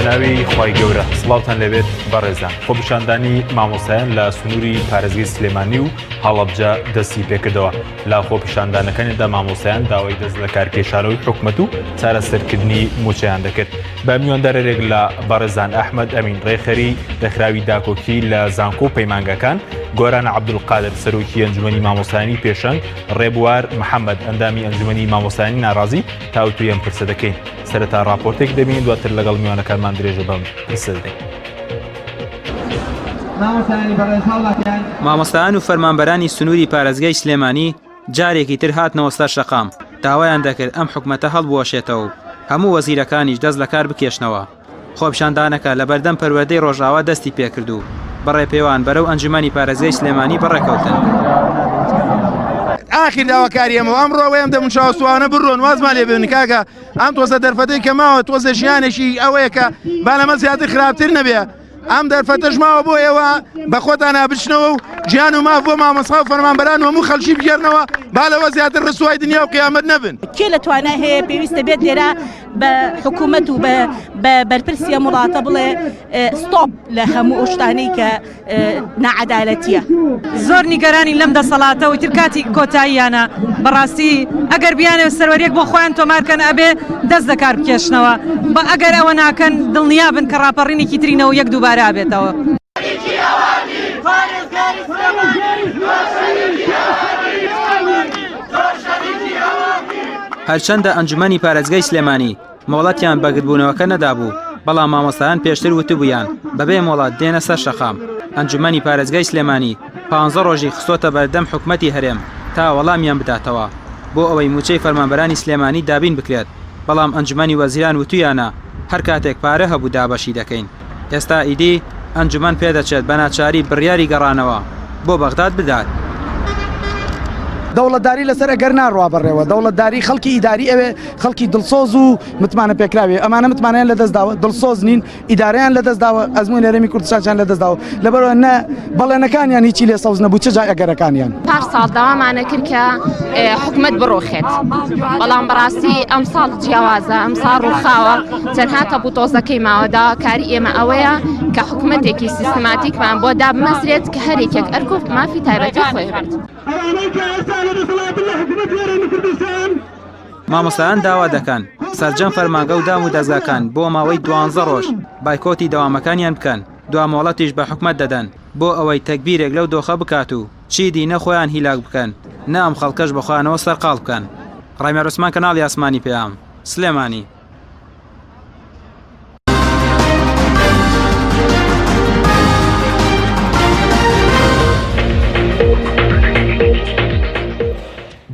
بەناوی خوای گەورە سڵاوتان لێبێت بەڕێزان خۆپیشاندانی مامۆستایان لە سنووری پارێزگەی سلێمانی و هەڵەبجە دەستی پێکردەوە لە خۆپیشاندانەکانیدا مامۆستایان داوای دەست لە کارکێشانەوەی حکومەت و چارەسەرکردنی موچەیان دەکرد بە میواندارێک لە بەڕێزان ئەحمەد ئەمین ڕێکخەری ڕێکخراوی داکۆکی لە زانکۆ و پەیمانگەکان گۆران عەبدولقادر سەرۆکی ئەنجومەنی مامۆستایانی پێشەنگ ڕێبوار محەممەد ئەندامی ئەنجومەنی مامۆستایانی ناڕازی تاوتوێی ئەم پرسە دەکەین. سەرەتا ڕاپۆرتێک دەبینین دواتر لەگەڵ میوانەکانمان درێژە بەم پرسە دەدەین. مامۆستایان و فەرمانبەرانی سنووری پارێزگای سلێمانی جارێکی تر هاتنەوە سەر شەقام، داوایان دەکرد ئەم حکومەتە هەڵبوەشێتەوە و هەموو وەزیرەکانیش دەست لەکار بکێشنەوە. خۆپیشاندانەکە لەبەردەم پەروەردەی ڕۆژئاوا دەستی پێکرد و بە ڕێپێوان بەرەو ئەنجومەنی پارێزگای سلێمانی بەڕێکەوتن. ئاخیر داواکاری ئێمە ئەمڕۆ ئەوەیە ئەم دەموچاوسوانە بڕۆن وازمان لێ بێنن کاکە ئەم تۆزە دەرفەتەی کە ماوە تۆزە ژیانێکی ئەوەیە کە با لەمە زیاتر خراپتر نەبێ ئەم دەرفەتەش ماوە بۆ ئێوە بە خۆتانا بچنەوە و گیان و ماف بۆ مامۆستا و فەرمانبەران و هەموو خەڵکی بگێڕنەوە با لەوە زیاتر ڕسوای دنیا و قیامەت نەبن. کێ لە توانای هەیە پێویستە بێت لێرە بە حکوومەت و بە بەرپرسی ئەم وڵاتە بڵێ ستۆپ لە هەموو ئەو شتانەی کە ناعەدالەتیە. زۆر نیگەرانین لەم دەسەڵاتە و ئیتر کاتی کۆتاییانە بەڕاستی ئەگەر بیانەوێت سەروەریەک بۆ خۆیان تۆمار کەن ئەبێ دەست لە کار بکێشنەوە بە ئەگەر ئەوە ناکەن دڵنیا بن کە ڕاپەڕینێکی تری نەوە یەک دووبارە ئەبێتەوە. هەرچەندە ئەنجومەنی پارێزگای سلێمانی مۆڵەتیان بە گردبوونەوەکە نەدابوو، بەڵام مامۆستایان پێشتر وتبوویان بەبێ مۆڵەت دێنە سەر شەقام. ئەنجومەنی پارێزگای سلێمانی پانزە ڕۆژی خستۆتە بەردەم حکومەتی هەرێم تا وەڵامیان بداتەوە بۆ ئەوەی مووچەی فەرمانبەرانی سلێمانی دابین بکرێت، بەڵام ئەنجومەنی وەزیران وتوویانە هەر کاتێک پارە هەبوو دابەشی دەکەین. ئێستا ئیدی ئەنجومەن پێدەچێت بە ناچاری بڕیاری گەڕانەوە بۆ بەغداد بدات. دەوڵەتداری لەسەر ئەگەر ناڕوا بەڕێوە، دەوڵەتداری خەڵکی ئیداری ئەوێ، خەڵکی دڵسۆز و متمانە پێکراوی، ئەمانە متمانەیان لەدەست داوە، دڵسۆز نین، ئیدارەیان لەدەست داوە، ئەزموونی هەرێمی کوردستانیان لەدەست داوە، لەبەرئەوە نە بەڵێنەکانیان هیچی لێ سەوز نەبوو، چ جای ئەگەرەکانیان. پار ساڵ داوامانە کرد کە حکومەت بڕوخێت، بەڵام بەڕاستی ئەمساڵ جیاوازە، ئەمساڵ ڕووخاوە، تەنها تەپوتۆزەکەی ماوە، داواکاری ئێمە ئەوەیە کە حکومەتێکی سیستماتیکمان بۆ دابمەزرێت کە هەر یەکێک ئەرک و مافی تایبەتی خۆی هەبێت. مامۆستایان داوا دەکەن سەرجەم فەرمانگە و دام و دەزگاکان بۆ ماوەی دوانزە ڕۆژ بایکۆتی دەوامەکانیان بکەن، دوا مۆڵەتیش بە حکومەت دەدەن بۆ ئەوەی تەگبیرێک لەو دۆخە بکات و چیدی نە خۆیان هیلاک بکەن نە ئەم خەڵکەش بە خۆیانەوە سەرقاڵ بکەن. ڕایمەر عوسمان کەناڵی ئاسمانی پەیام، سلێمانی.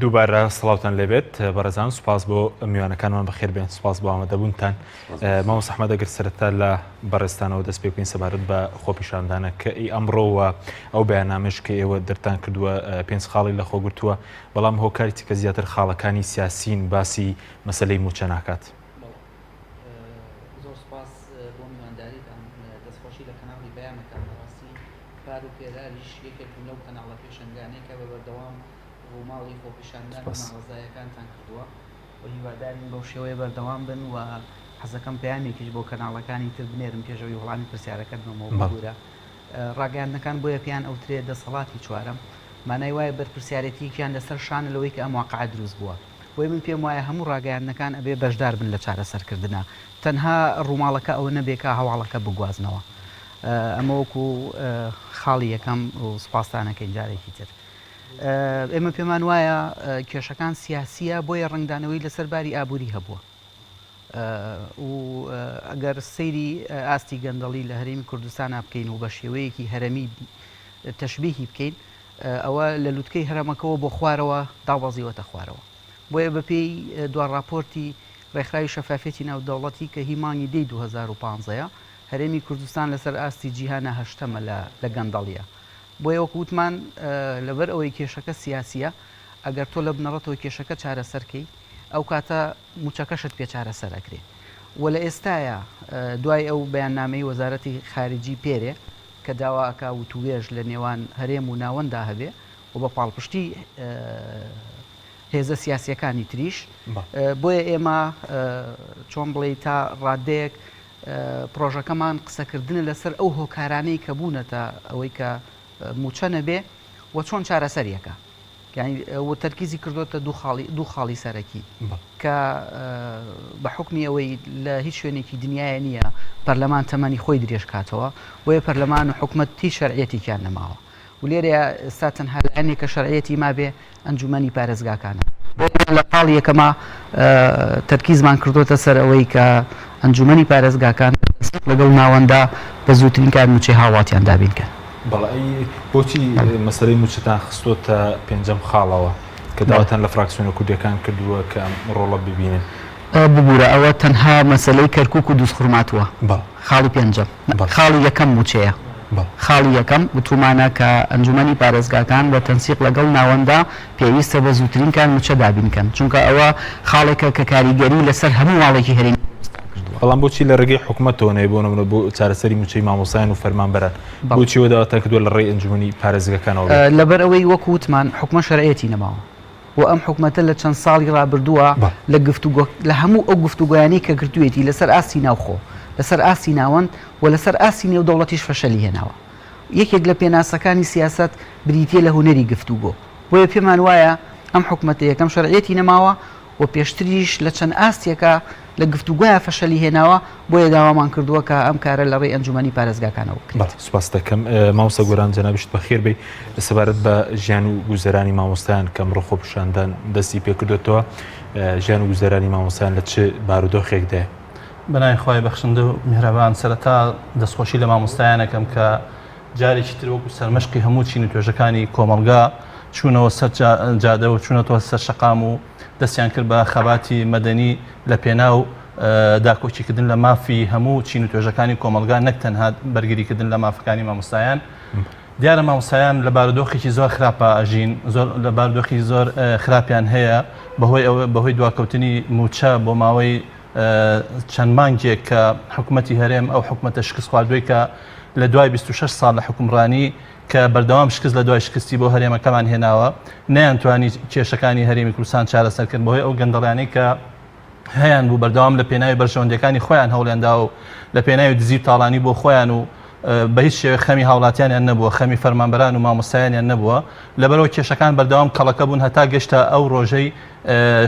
دووبارە سڵاوتان لێبێت بەڕێزان سوپاس بۆ میوانەکانمان بەخێربێن سوپاس بۆ ئامادەبوونتان مامۆستا ئەحمەد ئەگەر سەرەتا لە بەڕێزتانەوە دەست پێ بکەین سەبارەت بە خۆپیشاندانە کە ئی ئەمڕۆوە ئەو بەیاننامەش کە ئێوە دەرتان کردووە پێنج خاڵی لە خۆگرتووە بەڵام هۆکاری چی کە زیاتر خاڵەکانی سیاسین باسی مەسەلەی مووچە ناکات. زۆر سوپاس بۆ میوانداریتان دەستخۆشی لە کەناڵی بەیانەکەم بەڕاستی پار و پێراریش یەکێک بوون لەو کەناڵە پێشەنگانەی کە بە بەردەوام ڕووماڵی خۆپیشاندان و ناڕەزایەکانتان کردووە و هیوادارین بەو شێوەیە بەردەوام بن و حەزەکەم پەیامێکیش بۆ کەناڵەکانی تر بنێرم پێش ئەوەی وەڵامی پرسیارەکەت بەمەوە ببورە ڕاگەیاندنەکان بۆیە پێیان ئەوترێ دەسەڵاتی چوارەم مانای وایە بەرپرسیارێتیەکیان لەسەر شانە لەوەی کە ئەم واقعە دروست بووە بۆیە من پێم وایە هەموو ڕاگەیاندنەکان ئەبێ بەشدار بن لە چارەسەرکردنا تەنها ڕووماڵەکە ئەوە نەبێ کە هەواڵەکە بگوازنەوە ئەمە وەکو خاڵی یەکەم و سوپاستان ئەکەین جارێکی تر. ئێمە پێمان وایە کێشەکان سیاسییە بۆیە ڕەنگدانەوەی لەسەر باری ئابووری هەبووە و ئەگەر سەیری ئاستی گەندەڵی لە هەرێمی کوردستانا بکەین و بە شێوەیەکی هەرەمی تەشبیهی بکەین ئەوە لە لوتکەی هەرەمەکەوە بۆ خوارەوە دابەزیوەتە خوارەوە بۆیە بەپێی دوا ڕاپۆرتی ڕێکخراوی شەفافیەتی ناودەوڵەتی کە هی مانگی دەی 2015 ە هەرێمی کوردستان لەسەر ئاستی جیهانا هەشتەمە لە گەندەڵیە بۆیە وەکو وتمان لەبەر ئەوەی کێشەکە سیاسییە، ئەگەر تۆ لە بنەڕەتەوە کێشەکە چارەسەر کەی، ئەو کاتە مووچەکەشت پێ چارەسەر ئەکرێ. و لە ئێستایا دوای ئەو بەیاننامەی وەزارەتی خارجی پێرێ کە داوا ئەکا وتووێژ لە نێوان هەرێم و ناوەندا هەبێ و بە پاڵپشتی هێزە سیاسییەکانی تریش، بۆیە ئێمە چۆن بڵێی تا ڕاددەیەک. پرۆژەکەمان قسەکردنە لەسەر ئەو هۆکارانەی کە بوونەتە ئەوەی کە مووچە نەبێ و چۆن چارەسەریەکە یانی و تەرکیزی کردۆتە دوو خاڵی دوو خاڵی سەرەکی کە بە حوکمی ئەوەی لە هیچ شوێنێکی دنیاە نییە پەرلەمان تەمەنی خۆی درێژ کاتەوە بۆیە پەرلەمان و حکومەت هیچ شەرعیەتێکیان نەماوە و لێرەیە ئێستا تەنها لایەنێک کە شەرعیەتی مابێ ئەنجومەنی پارێزگاکانە. بۆیە لە خاڵی یەکەما تەرکیزمان کردۆتە سەر ئەوەی کە ئەنجومەنی پارێزگاکان لەگەڵ ناوەندا بە زووترین کات مووچەی هاوڵاتیان دابین کەن. بەڵێ ئەی بۆچی مەسەلەی مووچەتان خستۆتە پێنجەم خاڵەوە کە داواتان لە فراکسیۆنە کوردیەکان کردووە کە ئەم ڕۆڵە ببینن؟ ببورە ئەوە تەنها مەسەلەی کەرکوک و دوزخورماتووە خاڵی پێنجەم خاڵی یەکەم مووچەیە خاڵی یەکەم وتومانە کە ئەنجومەنی پارێزگاکان بە تەنسیق لەگەڵ ناوەندا پێویستە بە زووترین کات مووچە دابین کەن چونکە ئەوە خاڵێکە کە کاریگەری لەسەر هەموو ماڵێکی هەرێمی کوردستان کردووە. بەڵام بۆچی لە ڕێگەی حکومەتەوە نەبێ بۆ نمونە بۆ چارەسەری مووچەی مامۆستایان و فەرمانبەران بۆچی وە داواتان کردووە لە ڕێی ئەنجومەنی پارێزگاکانەوە بێت؟ لەبەر ئەوەی وەکو وتمان حکومەت شەرعیەتی نەماوە و ئەم حکومەتە لە چەند ساڵی ڕابردووە لە گفتوگۆ لە هەموو ئەو گفتوگۆیانەی کە کردوویەتی لەسەر ئاستی ناوخۆ، لەسەر ئاستی ناوەند و لەسەر ئاستی نێودەوڵەتیش فەشەلی هێناوە. یەکێک لە پێناسەکانی سیاسەت بریتییە لە هونەری گفتوگۆ. بۆیە پێمان وایە ئەم حکومەتە یەکەم شەرعیەتی نەماوە و پێشتریش لە چەند ئاستێکا لە گفتوگۆیا فەشەلی هێناوە، بۆیە داوامان کردووە کە ئەم کارە لە ڕێی ئەنجومەنی پارێزگاکانەوە بکرێت. بەڵێ سوپاست دەکەم مامۆستا گۆران جەنابیشت بەخێر بێی. سەبارەت بە ژیان و گوزەرانی مامۆستایان کە ئەمڕۆ خۆپیشاندان دەستی پێکردۆتەوە، ژیان و گوزەرانی مامۆستایان لە چ بارودۆخێکدایە؟ بەناوی خوای بەخشندە و میهرەبان سەرەتا دەستخۆشی لە مامۆستایان ئەکەم کە جارێکی تر وەکو سەرمەشقی هەموو چین و توێژەکانی کۆمەڵگا چوونەوە سەر جادە و چوونەتەوە سەر شەقام و دەستیان کرد بە خەباتی مەدەنی لە پێناو داکۆکیکردن لە مافی هەموو چین و توێژەکانی کۆمەڵگا نەک تەنها بەرگریکردن لە مافەکانی مامۆستایان. دیارە مامۆستایان لە بارودۆخێکی زۆر خراپا ئەژین، زۆر لە بارودۆخی زۆر خراپیان هەیە بەهۆی ئەوە بەهۆی دواکەوتنی مووچە بۆ ماوەی چەند مانگێک کە حکومەتی هەرێم ئەو حکومەتە شکستخواردووی کە لە دوای 26 ساڵ لە حکومڕانی کە بەردەوام شکست لە دوای شکستی بۆ هەرێمەکەمان هێناوە نەیانتوانی کێشەکانی هەرێمی کوردستان چارەسەر کردن بەهۆی ئەو گەندەڵیانەی کە هەیان بوو بەردەوام لە پێناوی بەرژەوەندیەکانی خۆیان هەوڵیان داوە و لە پێناوی دزی و تاڵانی بۆ خۆیان و بە هیچ شێوەیەک خەمی هاوڵاتیانیان نەبووە خەمی فەرمانبەران و مامۆستایانیان نەبووە لەبەرەوە کێشەکان بەردەوام کەڵەکە بوون هەتا گەشتە ئەو ڕۆژەی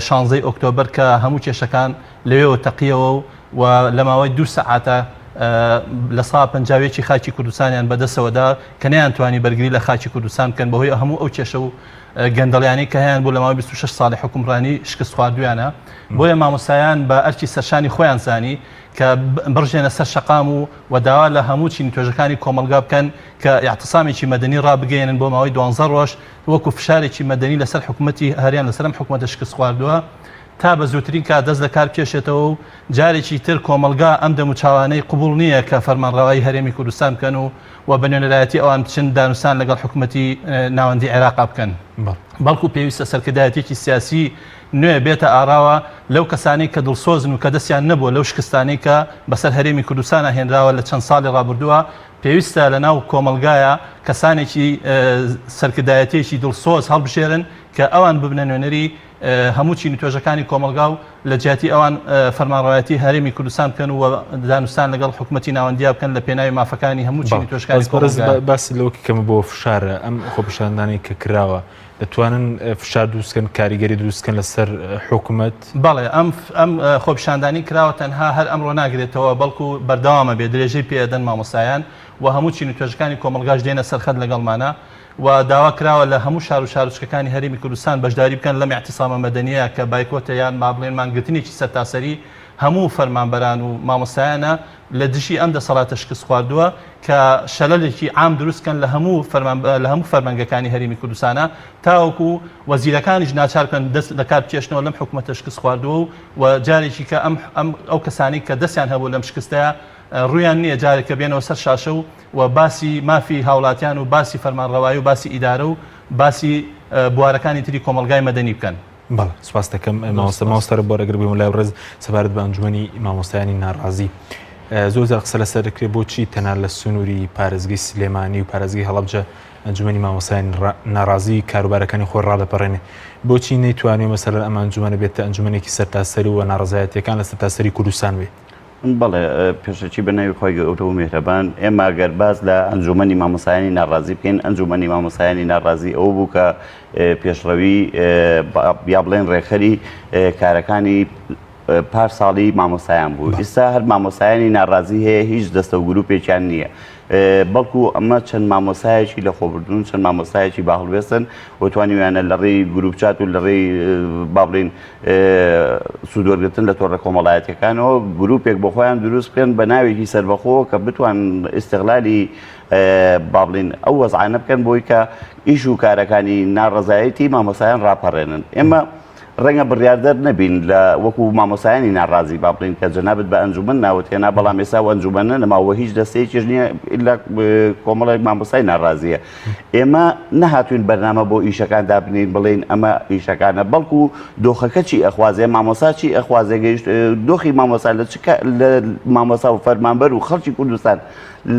شانزەی ئۆکتۆبەر کە هەموو کێشەکان لەوێوە تەقیەوە و و لە ماوەی دوو سەعاتە لە سا پەنجاوێکی خاکی کوردستانیان بەدەسەوەدا کە نەیانتوانی بەرگری لە خاکی کوردستان بکەن بەهۆی هەموو ئەو کێشە و گەندەڵیانەی کە هەیان بوو لە ماوەی 26 ساڵی حوکمڕانی شکست خواردویانە بۆیە مامۆستایان بە ئەرکی سەرشانی خۆیان زانی کە بڕژێنە سەر شەقام و و داوا لە هەموو چین توێژەکانی کۆمەڵگا بکەن کە ئیعتسامێکی مەدەنی ڕابگەیەنن بۆ ماوەی دوانزە ڕۆژ وەکو فشارێکی مەدەنی لەسەر حکوومەتی هەریان لەسەر ئەم حکوومەتە شکست خواردووە تا بە زووترین کات دەست لە کار بکێشێتەوە و جارێکی تر کۆمەڵگا ئەم دەموچاوانەی قبوڵ نییە کە فەرمانڕەوایی هەرێمی کوردستان بکەن و و بە نوێنەرایەتی ئەوان بچن دانوستان لەگەڵ حکومەتی ناوەندی عێراقا بکەن. بەڵکو پێویستە سەرکردایەتیەکی سیاسی نوێ بێتە ئاراوە لەو کەسانەی کە دڵسۆزن و کە دەستیان نەبووە لەو شکستانەی کە بەسەر هەرێمی کوردستانا هێنراوە لە چەند ساڵی ڕابردووە پێویستە لە ناو کۆمەڵگایا کەسانێکی سەرکردایەتیەکی دڵسۆز هەڵبژێرن کە ئەوان ببنە نوێنەری هەموو چین و توێژەکانی کۆمەڵگا و لە جیاتی ئەوان فەرمانڕەوایەتی هەرێمی کوردستان بکەن و دانوستان لەگەڵ حکومەتی ناوەندیا بکەن لە پێناوی مافەکانی هەموو چین و توێژەکانی کۆمەڵگا. باسی لەوە کەمە بۆ فشارە ئەم خۆپیشاندانەی کە کراوە دەتوانن فشار دروستکەن کاریگەری دروستکەن لەسەر حکومەت؟ بەڵێ ئەم ئەم خۆپیشاندانی کراوە تەنها هەر ئەمڕۆ ناگرێتەوە بەڵکو بەردەوامە بێ درێژەی پێ ئەدەن مامۆستایان و هەموو چین و توێژەکانی کۆمەڵگاش دێنە سەر خەت لەگەڵمانە و داوا کراوە لە هەموو شار و شارۆچکەکانی هەرێمی کوردستان بەشداری بکەن لەم ئیعتیسامە مەدەنییە کە بایکۆتە یان با بڵێین مانگرتنێکی سەرتاسەری هەموو فەرمانبەران و مامۆستایانە لە دژی ئەم دەسەڵاتە شکستخواردووە کە شەلەلێکی عام دروست کەن لە هەموو فەرمان لە هەموو فەرمانگەکانی هەرێمی کوردستانە تاوەکو وەزیرەکانیش ناچار بکەن دەست لە کار بکێشنەوە لەم حکومەتە شکستخواردووە و و جارێکی کە ئەم ئەم ئەو کەسانەی کە دەستیان هەبوو لەم شکستەیە ڕوویان نییە جارێک کە بێنەوە سەر شاشە و و باسی مافی هاوڵاتیان و باسی فەرمانڕەوایی و باسی ئیدارە و باسی بوارەکانی تری کۆمەڵگای مەدەنی بکەن. بەڵێ سوپاست دەکەم مامۆستا. مامۆستا رێبوار ئەگەر بێمە لای بەڕێز سەبارەت بە ئەنجومەنی مامۆستایانی ناڕازی زۆر جار قسە لەسەر دەکرێت بۆچی تەنها لە سنووری پارێزگەی سلێمانی و پارێزگەی هەڵەبجە ئەنجومەنی مامۆستایانی ناڕازی کاروبارەکانی خۆی ڕادەپەڕێنێ بۆچی نەیتوانیوە مەسەلەن ئەم ئەنجومەنە بێتە ئەنجومەنێکی سەرتاسەری و ناڕەزایەتیەکان لە سەرتاسەری کوردستان بێ؟ بەڵێ پێشەکی بە ناوی خوای گەورە و میهرەبان، ئێمە گەر باس لە ئەنجوومەنی مامۆستایانی ناڕازی بکەین، ئەنجوومەنی مامۆستایانی ناڕازی ئەوە بوو کە پێشڕەوی یا بڵێن ڕێکخەری کارەکانی پار ساڵی مامۆستایان بوو. ئیستا هەر مامۆستایانی ناڕازی هەیە هیچ دەستە و گروپێکیان نییە. بەڵکو ئەمە چەند مامۆستایەکی لە خۆبردوون چەند مامۆستایەکی باهڵوێستن و توانیویانە لە ڕێی group chat و لە ڕێی با بڵێین سوودوەرگرتن لە تۆڕە کۆمەڵایەتیەکانەوە گروپێک بۆ خۆیان دروست بکەن بە ناوێکی سەربەخۆ کە بتوان ئیستغلالی با بڵین ئەو وەزعانە بکەن بۆی کە ئیش و کارەکانی ناڕەزایەتی مامۆسایان ڕاپەڕێنن ئێمە ڕەنگە بڕیاردەر نەبین لە وەکو مامۆسایانی ناڕازی با بڵین کە جەنابت بە ئەنجومەن ناوت هێنا بەڵام ئێستا و ئەنجومەنە نەماوە هیچ دەستەیەکیش نییە ئیلا کۆمەڵێک مامۆستای ناڕازیە ئێمە نەهاتوین بەرنامە بۆ ئیشەکان دابنێین بڵێین ئەمە ئیشەکانە بەڵکو دۆخەکە چی ئەخوازێ مامۆسا چی ئەخوازێ گەیشت دۆخی مامۆسا لە چ لە مامۆسا و فەرمانبەر و خەڵکی کوردستان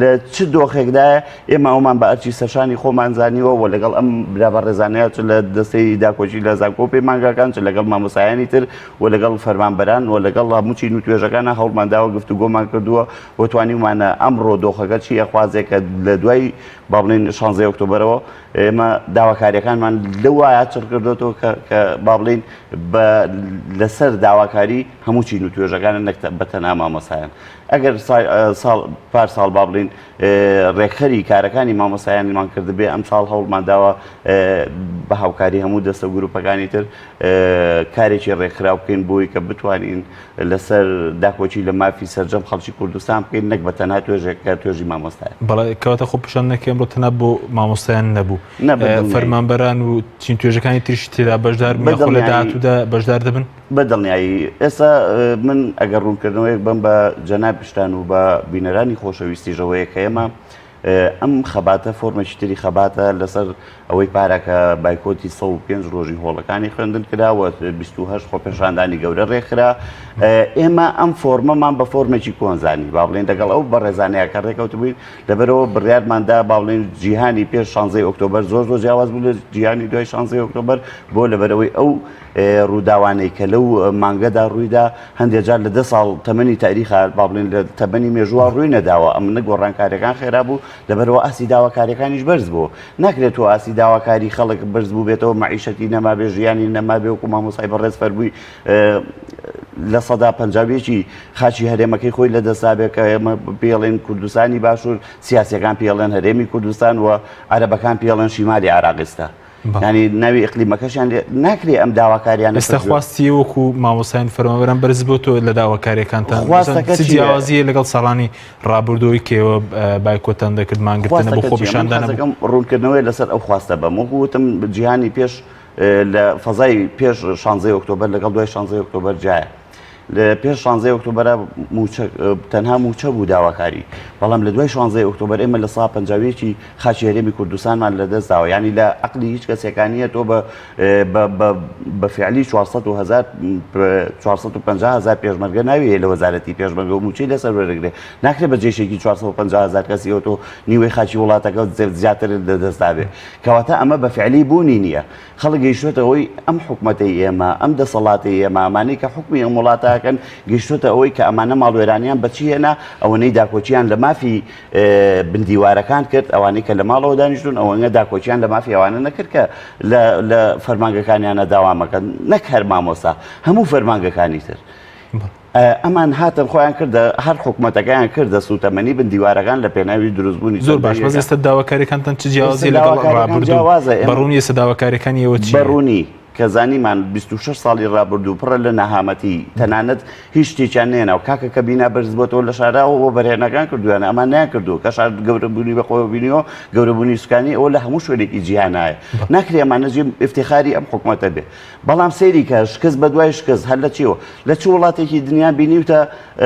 لە چ دۆخێکدایە ئێمە ئەومان بە ئەرچی سەرشانی خۆمان زانیوە و لەگەڵ ئەم برا بەڕێزانەیە چ لە دەستەی داکۆکی لە زانکۆ و پەیمانگاکان چ لەگەڵ مامۆسایانی تر و لەگەڵ فەرمانبەران و لەگەڵ هەموو چین و توێژەکانە هەوڵمان داوە گفتوگۆمان کردووە و توانیومانە ئەمڕۆ دۆخەکە چی ئەخوازێ کە لە دوای با بڵێین شانزەی ئۆکتۆبەرەوە ئێمە داواکاریەکانمان لەوایە چڕ کردوێتەوە کە کە با بڵێین بە لەسەر داواکاری هەموو چین و توێژەکانە نەک بە تەنها مامۆستایان ئەگەر ساڵ پار ساڵ با بڵێین ڕێکخەری کارەکانی مامۆستایانمان کردبێ ئەم ساڵ هەوڵمان داوە بە هاوکاری هەموو دەستە و گروپەکانی تر کارێکی ڕێکخراو بکەین بۆی کە بتوانین لەسەر داکۆکی لە مافی سەرجەم خەڵکی کوردستان بکەین نەک بە تەنها توێژێک کە توێژی مامۆستایە. بەڵێ کەواتە خۆپیشاندنەکەی ئەمڕۆ تەنها بۆ مامۆستایان نەبوو فەرمانبەران و چین توێژەکانی تریش تێدا بەشدار بوون یاخۆ لە داهاتوودا بەشدار دەبن؟ بە دڵنیایی ئێستا من ئەگەر ڕوونکردنەوەیەک بەم بە جەنابیشتان و بە بینەرانی خۆشەویستیش ئەوەیە کە ئێمە ئەم خەباتە فۆرمێکی تری خەباتە لەسەر ئەوەی پارە کە بایکۆتی 105 ڕۆژی هۆڵەکانی خوێندن کرا و 28 خۆپێشاندانی گەورە ڕێکخرا ئێمە ئەم فۆرمەمان بە فۆرمێکی کۆنزانی با بڵێن لەگەڵ ئەو بەڕێزانەیە کە ڕێکەوتبووین لەبەرەوە بڕیارماندا با بڵێن جیهانی پێش 16 ئۆکتۆبەر زۆر زۆر جیاواز بوو لە جیهانی دوای 16 ئۆکتۆبەر بۆ لەبەرەوەی ئەو ڕووداوانەی کە لەو مانگەدا ڕوویدا هەندێک جار لە دە ساڵ تەمەنی تاریخا با بڵێن لە تەمەنی مێژووە ڕووی نەداوە ئەمنە گۆڕانکاریەکان خێرا بوو لەبەرەوە ئاستی داواکاریەکانیش بەرز بوو ناکرێت تۆ ئاستی داواکاری خەڵک بەرز بوو بێتەوە مەعیشەتی نەمابێ ژیانی نەمابێ وەکو مامۆستای بەڕێز فەرمووی 50% خاکی هەرێمەکەی خۆی لە دەستابێ کە ئێمە پێڵێن کوردستانی باشوور سیاسەکان پێڵێن هەرێمی کوردستان و عەرەبەکان پێڵێن شیمالی عراقیستا ینی ناوی ئیقلیمەکەشیان لێ ناکرێ ئەم داواکاریانە ئێستا خواستی وەکو مامۆستایان فەرمانبەران بەرز بۆ تۆ لە داواکاریەکانتان خواستەکە چ چییە؟ جیاوازیە لەگەڵ ساڵانی ڕابردووی کێوە بایکۆتان دەکرد مانگرتنە بۆ خواستەکە چییە؟ من خۆپیشاندانە بوو حەزەکەم ڕوونکردنەوەی لەسەر ئەو خواستە بەم وەکو وتم جیهانی پێش لە فەزای پێش شانزەی ئۆکتۆبەر لەگەڵ دوای شانزەی ئۆکتۆبەر جیایە لە پێش شانزەی ئۆکتۆبەرە مووچە تەنها مووچە بوو داواکاری بەڵام لە دوای شانزەی ئۆکتۆبەر ئێمە لە سا پەنجاویەکی خاکی هەرێمی کوردستانمان لە دەست داوە یعنی لە عەقلی هیچ کەسێکا نییە تۆ بە بە بە فعلی 400 و هەزار 450 هەزار پێشمەرگە ناوی هەیە لە وەزارەتی پێشمەرگە و مووچەی لەسەر وەرەگرێ ناکرێ بە جێشێکی 450 هەزار کەسیەوە تۆ نیوەی خاکی وڵاتەکە زیاتر لە دەست دابێ کەواتە ئەمە بە فعلی بوونی نییە خەڵک گەیشتۆتە ئەوەی ئەم حکومەتەی ئێمە، ئەم دەسەڵاتەی ئێمە، ئەمانەی کە حوکمی ئەم وڵاتە ئەکەن، گەیشتۆتە ئەوەی کە ئەمانە ماڵوێرانیان بە چی هێنا، ئەوەنەی داکۆکییان لە مافی بندیوارەکان کرد، ئەوانەی کە لە ماڵەوە دانیشتوون، ئەوەنە داکۆکییان لە مافی ئەوانە نەکرد کە لە لە فەرمانگەکانیانە داوام ئەکەن، نەک هەر مامۆستا، هەموو فەرمانگەکانی تر. ئەمان هاتن خۆیان کردە هەر حکومەتەکەیان کردە سوتەمەنی بن دیوارەکان لە پێناوی دروستبوونی زۆر باش بەس ئێستا داواکاریەکانتان چ جیاوازی لەگەڵ ڕابردوو بەڕوونی ئێستا داواکاریەکانی ئێوە چییە؟ بەڕوونی کە زانیمان 26 ساڵی ڕابردوو پڕە لە نەهامەتی تەنانەت هیچ شتێکیان نێنا و کاکە کە بینا بەرز بۆتەوە لە شاراوە بۆ بەرهێنەکان کردویانە ئەمان نیان کردو کە شار گەورەبوونی بەخۆوە بینیەوە گەورەبوونی سوکانی ئەوە لە هەموو شوێنێکی جیهانایە ناکرێ ئەمانە جێ ئیفتخاری ئەم حکومەتە بێ بەڵام سەیری کە شکست بە دوای شکست هەر لە چیەوە لە چ وڵاتێکی دنیا بینیوتە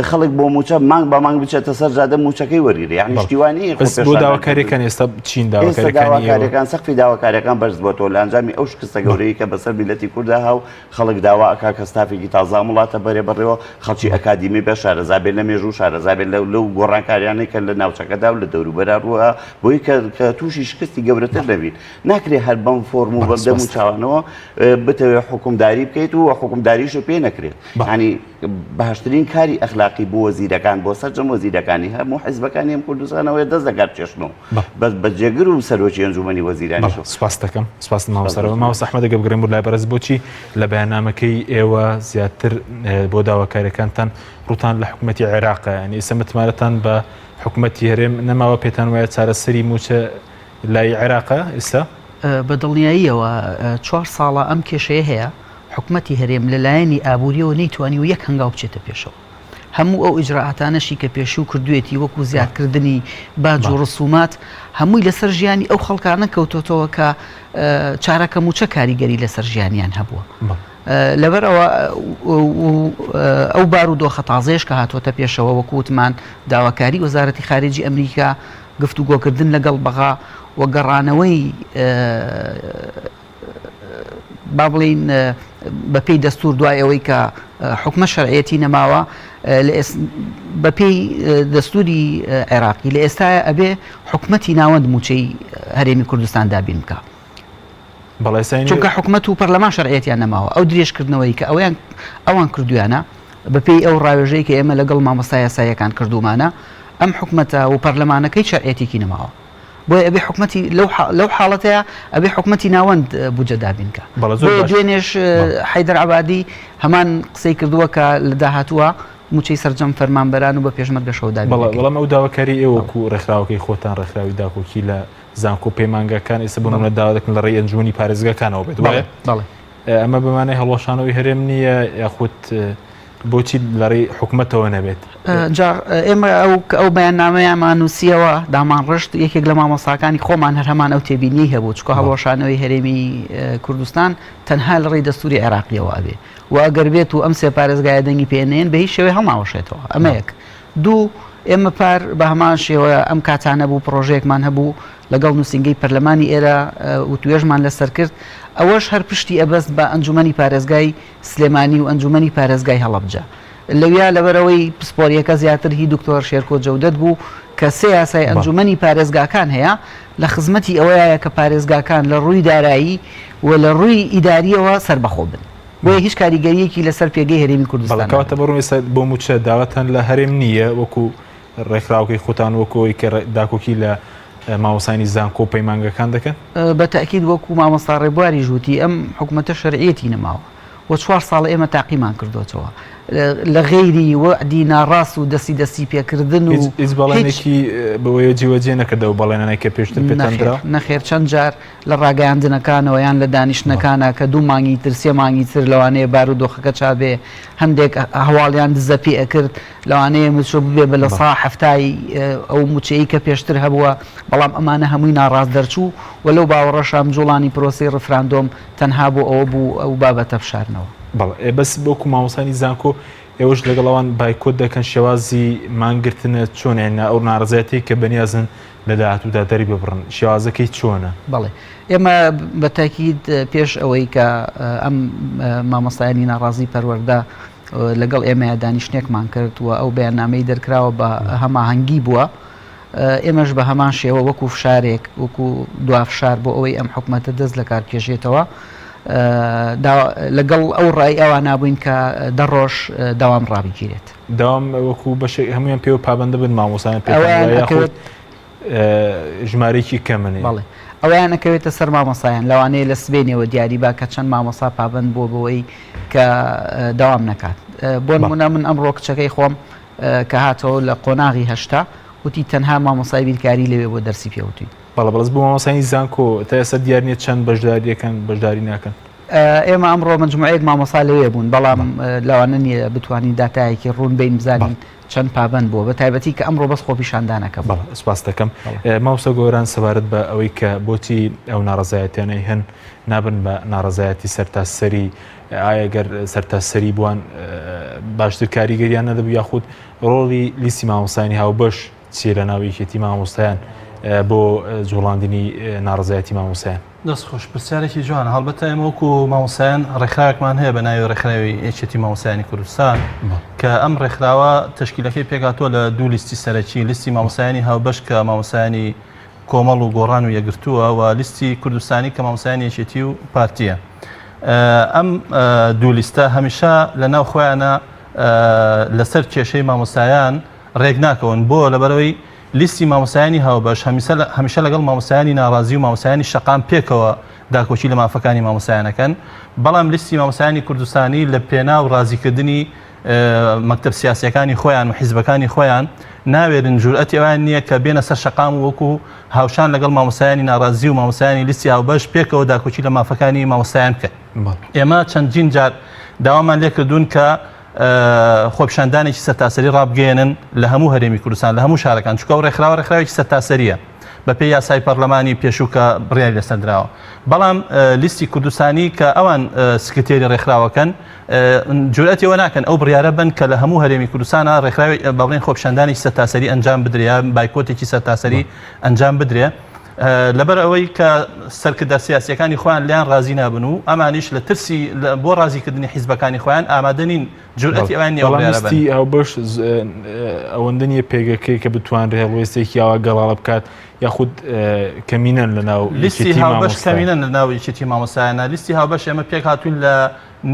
خەڵک بۆ موچە مانگ بە مانگ بچێتە سەر جادە موچەکەی وەرگری یعنی شتیوانی بەس بۆ داواکاریەکان ئێستا چین داواکاریەکان سەقفی داواکاریەکان بەرز بۆتەوە لە ئەنجامی ئەو شکستە گەورەی کە بەسەر بن. میلەتی کووردا هاو خەڵک داوا ئەکا کە ستافێکی تازە ئەم وڵاتە بەرێ بەڕێوە، خەڵکی ئەکادیمی بێ، شارەزا بێ لە مێژوو، شارەزا بێ لەو لەو گۆڕانکاریانەی کە لە ناوچەکەدا و لە دەوروبەرا ڕووئا، بۆی کە کە تووشی شکستی گەورەتر نەبین. ناکرێ هەر بەم فۆرم و بەم دەم و چاوانەوە بتەوێ حوکمداری بکەیت و حوکمداریشت پێ نەکرێت. یانی باشترین کاری ئەخلاقی بۆ وەزیرەکان، بۆ سەرجەم وەزیرەکانی هەموو حیزبەکانی ئەم کوردستانەوەیە دەست لەکار بکێشنەوە. بەس بە جێگر و سەرۆکی ئەنجومەنی وەزیرانیشەوە. سپاست دەکەم سپاست مامۆستا رەوا. مامۆستا ئەحمەد ئەگەر بگەڕێم بۆ لای بەڕێز بۆچی لە بەیاننامەکەی ئێوە زیاتر بۆ داواکاریەکانتان ڕووتان لە حکوومەتی عێراقە یانی ئێستا متمانەتان بە حکوومەتی هەرێم نەماوە پێتان وایە چارەسەری مووچە لای عێراقە ئێستا؟ بە دڵنیاییەوە چوار ساڵە ئەم کێشەیە هەیە حکومەتی هەرێم لە لایەنی ئابووریەوە نەیتوانیوە یەک هەنگاو بچێتە پێشەوە. هەموو ئەو ئیجرائاتانەشی کە پێشوو کردوێتی وەکو زیادکردنی باج و ڕسومات هەمووی لەسەر ژیانی ئەو خەڵکانە کەوتۆتەوە کە چارەکە موچە کاریگەری لەسەر ژیانیان هەبووە. لەبەر ئەوە ئەو بارودۆخە تازەیەش کە هاتووەتە پێشەوە وەکو وتمان داواکاری وەزارەتی خارجی ئەمریکا گفتوگۆکردن لەگەڵ بەغا و گەڕانەوەی با بڵێین بەپێی دەستور دوای ئەوەی کە حکومە شەرعەتی نەماوە بەپێی دەستوری عێراقی لە ئێستا ئەبێ حکومەتی ناوەند موچەی هەرێمی کوردستان دابین بکە چونکە حکومەت و پەرلەمان شەرعەتیان نەماوە ئەو درێژکردنەوەی کە ئەویان ئەوان کردویانە بەپێی ئەو ڕاوێژەی کە ئێمە لەگەڵ مامۆستا یاساییەکان کردومانە ئەم حکومەتە و پەرلەمانەکەی شەرعەتێکی نەماوە بۆیە ئەبێ حکومەتی لەو لەو حاڵەتەیە ئەبێ حکومەتی ناوەند بودجە دابین کە بەڵێ زۆر بۆیە باش دوێنێش حەیدەر عەبادی هەمان قسەی کردووە کە لە داهاتووە مووچەی سەرجەم فەرمانبەران و بە پێشمەرگەشەوە دابین بەڵێ دەکەین. بەڵام ئەو داواکاری ئێوە بەڵێ. وەکو ڕێکخراوەکەی خۆتان ڕێکخراوی داکۆکی لە زانکۆ و پەیمانگاکان ئێستا بۆ بەڵێ. نمونە داوا دەکەن لە ڕێی ئەنجومەنی پارێزگاکانەوە بێت بەڵێ وایە؟ بەڵێ. ئەمە بە مانای هەڵوەشانەوەی هەرێم نییە یاخود بۆچی لە ڕێی حکومەتەوە نەبێت؟ جا ئێمە ئەو کە ئەو بەیاننامەیەمان نووسیەوە دامان ڕشت یەکێک لە مامۆستاکانی خۆمان هەر هەمان ئەو تێبینیەی هەبوو چونکە هەڵوەشانەوەی هەرێمی کوردستان تەنها لە ڕێی دەستوری عێراقیەوە ئەبێ و ئەگەر بێت و ئەم سێ پارێزگایە دەنگی پێ نەیەن بە هیچ شێوەیە هەڵناوەشێتەوە ئەمە یەک دوو ئێمە پار بە هەمان شێوە ئەم کاتانە بوو پڕۆژەیەکمان هەبوو لەگەڵ نووسینگەی پەرلەمانی ئێرە وتوێژمان لەسەر کرد ئەوەش هەر پشتی ئەبەست بە ئەنجومەنی پارێزگای سلێمانی و ئەنجومەنی پارێزگای هەڵەبجە. لەویا لەبەرئەوەی پسپۆرییەکە زیاتر هی دکتۆر شێرکۆ جەودەت بوو کە سێ یاسای ئەنجومەنی پارێزگاکان هەیە لە خزمەتی ئەوەیایە کە پارێزگاکان لە ڕووی دارایی و لە ڕووی ئیدارییەوە سەربەخۆ بن. بۆیە هیچ کاریگەرییەکی لەسەر پێگەی هەرێمی بەڵێ کوردستان کەواتە نابێت. بەڕوون ئێستا بۆ مووچە داواتان لە هەرێم نییە وەکو ڕێکخراوەکەی خۆتان وەکو ئەوەی کە داکۆکی لە مامۆستایانی زانکۆ و پەیمانگەکان دەکەن؟ بە تەئکید وەکو مامۆستا ڕێبواریش وتی ئەم حکومەتە شەرعیەتی نەماوە و چوار ساڵە ئێمە تاقیمان کردۆتەوە لە غەیری وەعدی ناڕاست و دەستی دەستی پێکردن و هیچ هیچ بەڵێنێکی بەوەیە جێوەجێ نەکردەوە بەڵێنانەی کە پێشتر پێتان نەخێر درا؟ نەخێر چەند جار لە ڕاگەیاندنەکانەوە یان لە دانیشتنەکانا کە دوو مانگی تر سێ مانگی تر لەوانەیە بارودۆخەکە چابێ هەندێک هەواڵیان دزە پێ ئەکرد لەوانەیە موچە ببێ بە لە سا حەفتای ئەو موچەی کە پێشتر هەبووە، بەڵام ئەمانە هەمووی ناڕاست دەرچوو و لەو باوەڕەشام جوڵانی پرۆسەی ڕیفراندۆم تەنها بۆ ئەوە بوو ئەو بابەتە بشارنەوە. بەڵێ ئێ بەس وەکو مامۆستایانی زانکۆ ئێوەش لەگەڵ ئەوان بایکۆت دەکەن شێوازی مانگرتنە چۆنە یان ئەو ناڕەزایەتیەی کە بەنیازن لە داهاتوودا دەری ببڕن شێوازەکەی چۆنە؟ بەڵێ ئێمە بە تاکید پێش ئەوەی کە ئەم مامۆستایانی ناڕازی پەروەردە لەگەڵ ئێمەیا دانیشتنێکمان کرد و ئەو بەیاننامەی دەرکراوە بە هەماهەنگی بووە ئێمەش بە هەمان شێوە وەکو فشارێک وەکو دوا فشار بۆ ئەوەی ئەم حکومەتە دەست لە کار بکێشێتەوە لەگەڵ ئەو ڕای ئەوان بووین کە دە ڕۆژ دەوام ڕابگیرێت. دەوام وەکو بەشێک هەمویان پێوە پابەندە بن مامۆستایان پێ یاخود ژمارەیەکی کەمن؟ بەڵێ ئەوەیان ئەکەوێتە سەر مامۆستایان لەوانەیە لە سبەینێوە دیاری با کە چەند مامۆستا پابەند بووە بەوەی کە دەوام نەکات بۆ نمونە من ئەمڕۆ کچەکەی خۆم کە هاتەوە لە قۆناغی هەشتا وتی تەنها مامۆستای بیرکاری لەوێ بۆ دەرسی پێوتوین. بەڵێ بەڵێ بۆ مامۆستایانی زانکۆ تا ئێستا دیار نییە چەند بەشداری دەکەن بەشداری ناکەن؟ ئێمە ئەمڕۆ مەجموعەیەک مامۆستا لەوێ بوون بەڵام لەوانە نییە بتوانین داتایەکی ڕوون بین بزانین چەند پابەند بووە بە تایبەتی کە ئەمڕۆ بەس خۆپیشاندانەکە بوو. بەڵێ سپاست دەکەم. مامۆستا گۆران سەبارەت بە ئەوەی کە بۆچی ئەو ناڕەزایەتیانەی هەن نابن بە ناڕەزایەتی سەرتاسەری ئایا گەر سەرتاسەری بووان باشتر کاریگەریان نەدەبوو یاخود ڕۆڵی لیستی مامۆستایانی هاوبەش چییە لە ناو یەکێتی مامۆستایان بۆ جوڵاندنی ناڕزایەتی مامۆستایان؟ دەست خۆش پرسیارێکی جوانە هەڵبەتە ئێمە وەکو مامۆستایان ڕێکخراوێکمان هەیە بە ناوی ڕێکخراوی یەکێتی مامۆستایانی کوردستان کە ئەم ڕێکخراوە تەشکیلەکەی پێکهاتووە لە دوو لیستی سەرەکی لیستی مامۆستایانی هاوبەش کە مامۆستایانی کۆمەڵ و گۆڕان و یەکگرتووە و لیستی کوردستانی کە مامۆستایانی یەکێتی و پارتیە ئەم دوو لیستە هەمیشە لە ناو خۆیانە لەسەر کێشەی مامۆستایان ڕێک ناکەون بۆ لەبەرەوەی لیستی مامۆستایانی هاوبەش هەمیشە لەگەڵ مامۆستایانی ناڕازی و مامۆستایانی شەقام پێکەوە داکۆکی لە مافەکانی مامۆستایان ئەکەن، بەڵام لیستی مامۆستایانی کوردستانی لە پێناو ڕازیکردنی مەکتەب سیاسیەکانی خۆیان و حیزبەکانی خۆیان ناوێرن جورئەتی ئەویان نییە کە بێنە سەر شەقام و وەکو هاوشان لەگەڵ مامۆستایانی ناڕازی و مامۆستایانی لیستی هاوبەش پێکەوە داکۆکی لە مافەکانی مامۆستایان بکەن. ئێمە چەندین جار داوامان لێکردوون کە خۆپیشاندانێکی سەرتاسەری ڕابگەیەنن لە هەموو هەرێمی کوردستان لە هەموو شارەکان چونکە ئەو ڕێکخراوە ڕێکخراوێکی سەرتاسەریە بەپێی یاسای پەرلەمانی پێشوو کە بڕیاری لەسەر دراوە بەڵام لیستی کوردستانی کە ئەوان سکرتێری ڕێکخراوەکەن جورئەتی ئەوە ناکەن ئەو بڕیارە بن کە لە هەموو هەرێمی کوردستانە ڕێکخراوی بەڵێن خۆپیشاندانی سەرتاسەری ئەنجام بدرێ یا بایکۆتێکی سەرتاسەری ئەنجام بدرێ لەبەر ئەوەی کە سەرکردە سیاسیەکانی خۆیان لێیان ڕازی نابن و ئەمانیش لە ترسی بۆ ڕازیکردنی حیزبەکانی خۆیان ئامادە نین جورئەتی ئەوان نییە بڕیارە بەن. لیستی هاوبەش ئەوەندە نییە پێگەکەی کە بتوانرێ هەڵوێستێکی ئاوا گەڵاڵە بکات یاخود کەمینەن لە ناو لیستی یەکێتی هاوبەش مامۆستایان؟ کەمینەن لە ناو یەکێتی مامۆستایانە. لیستی هاوبەش ئێمە پێکهاتووین لە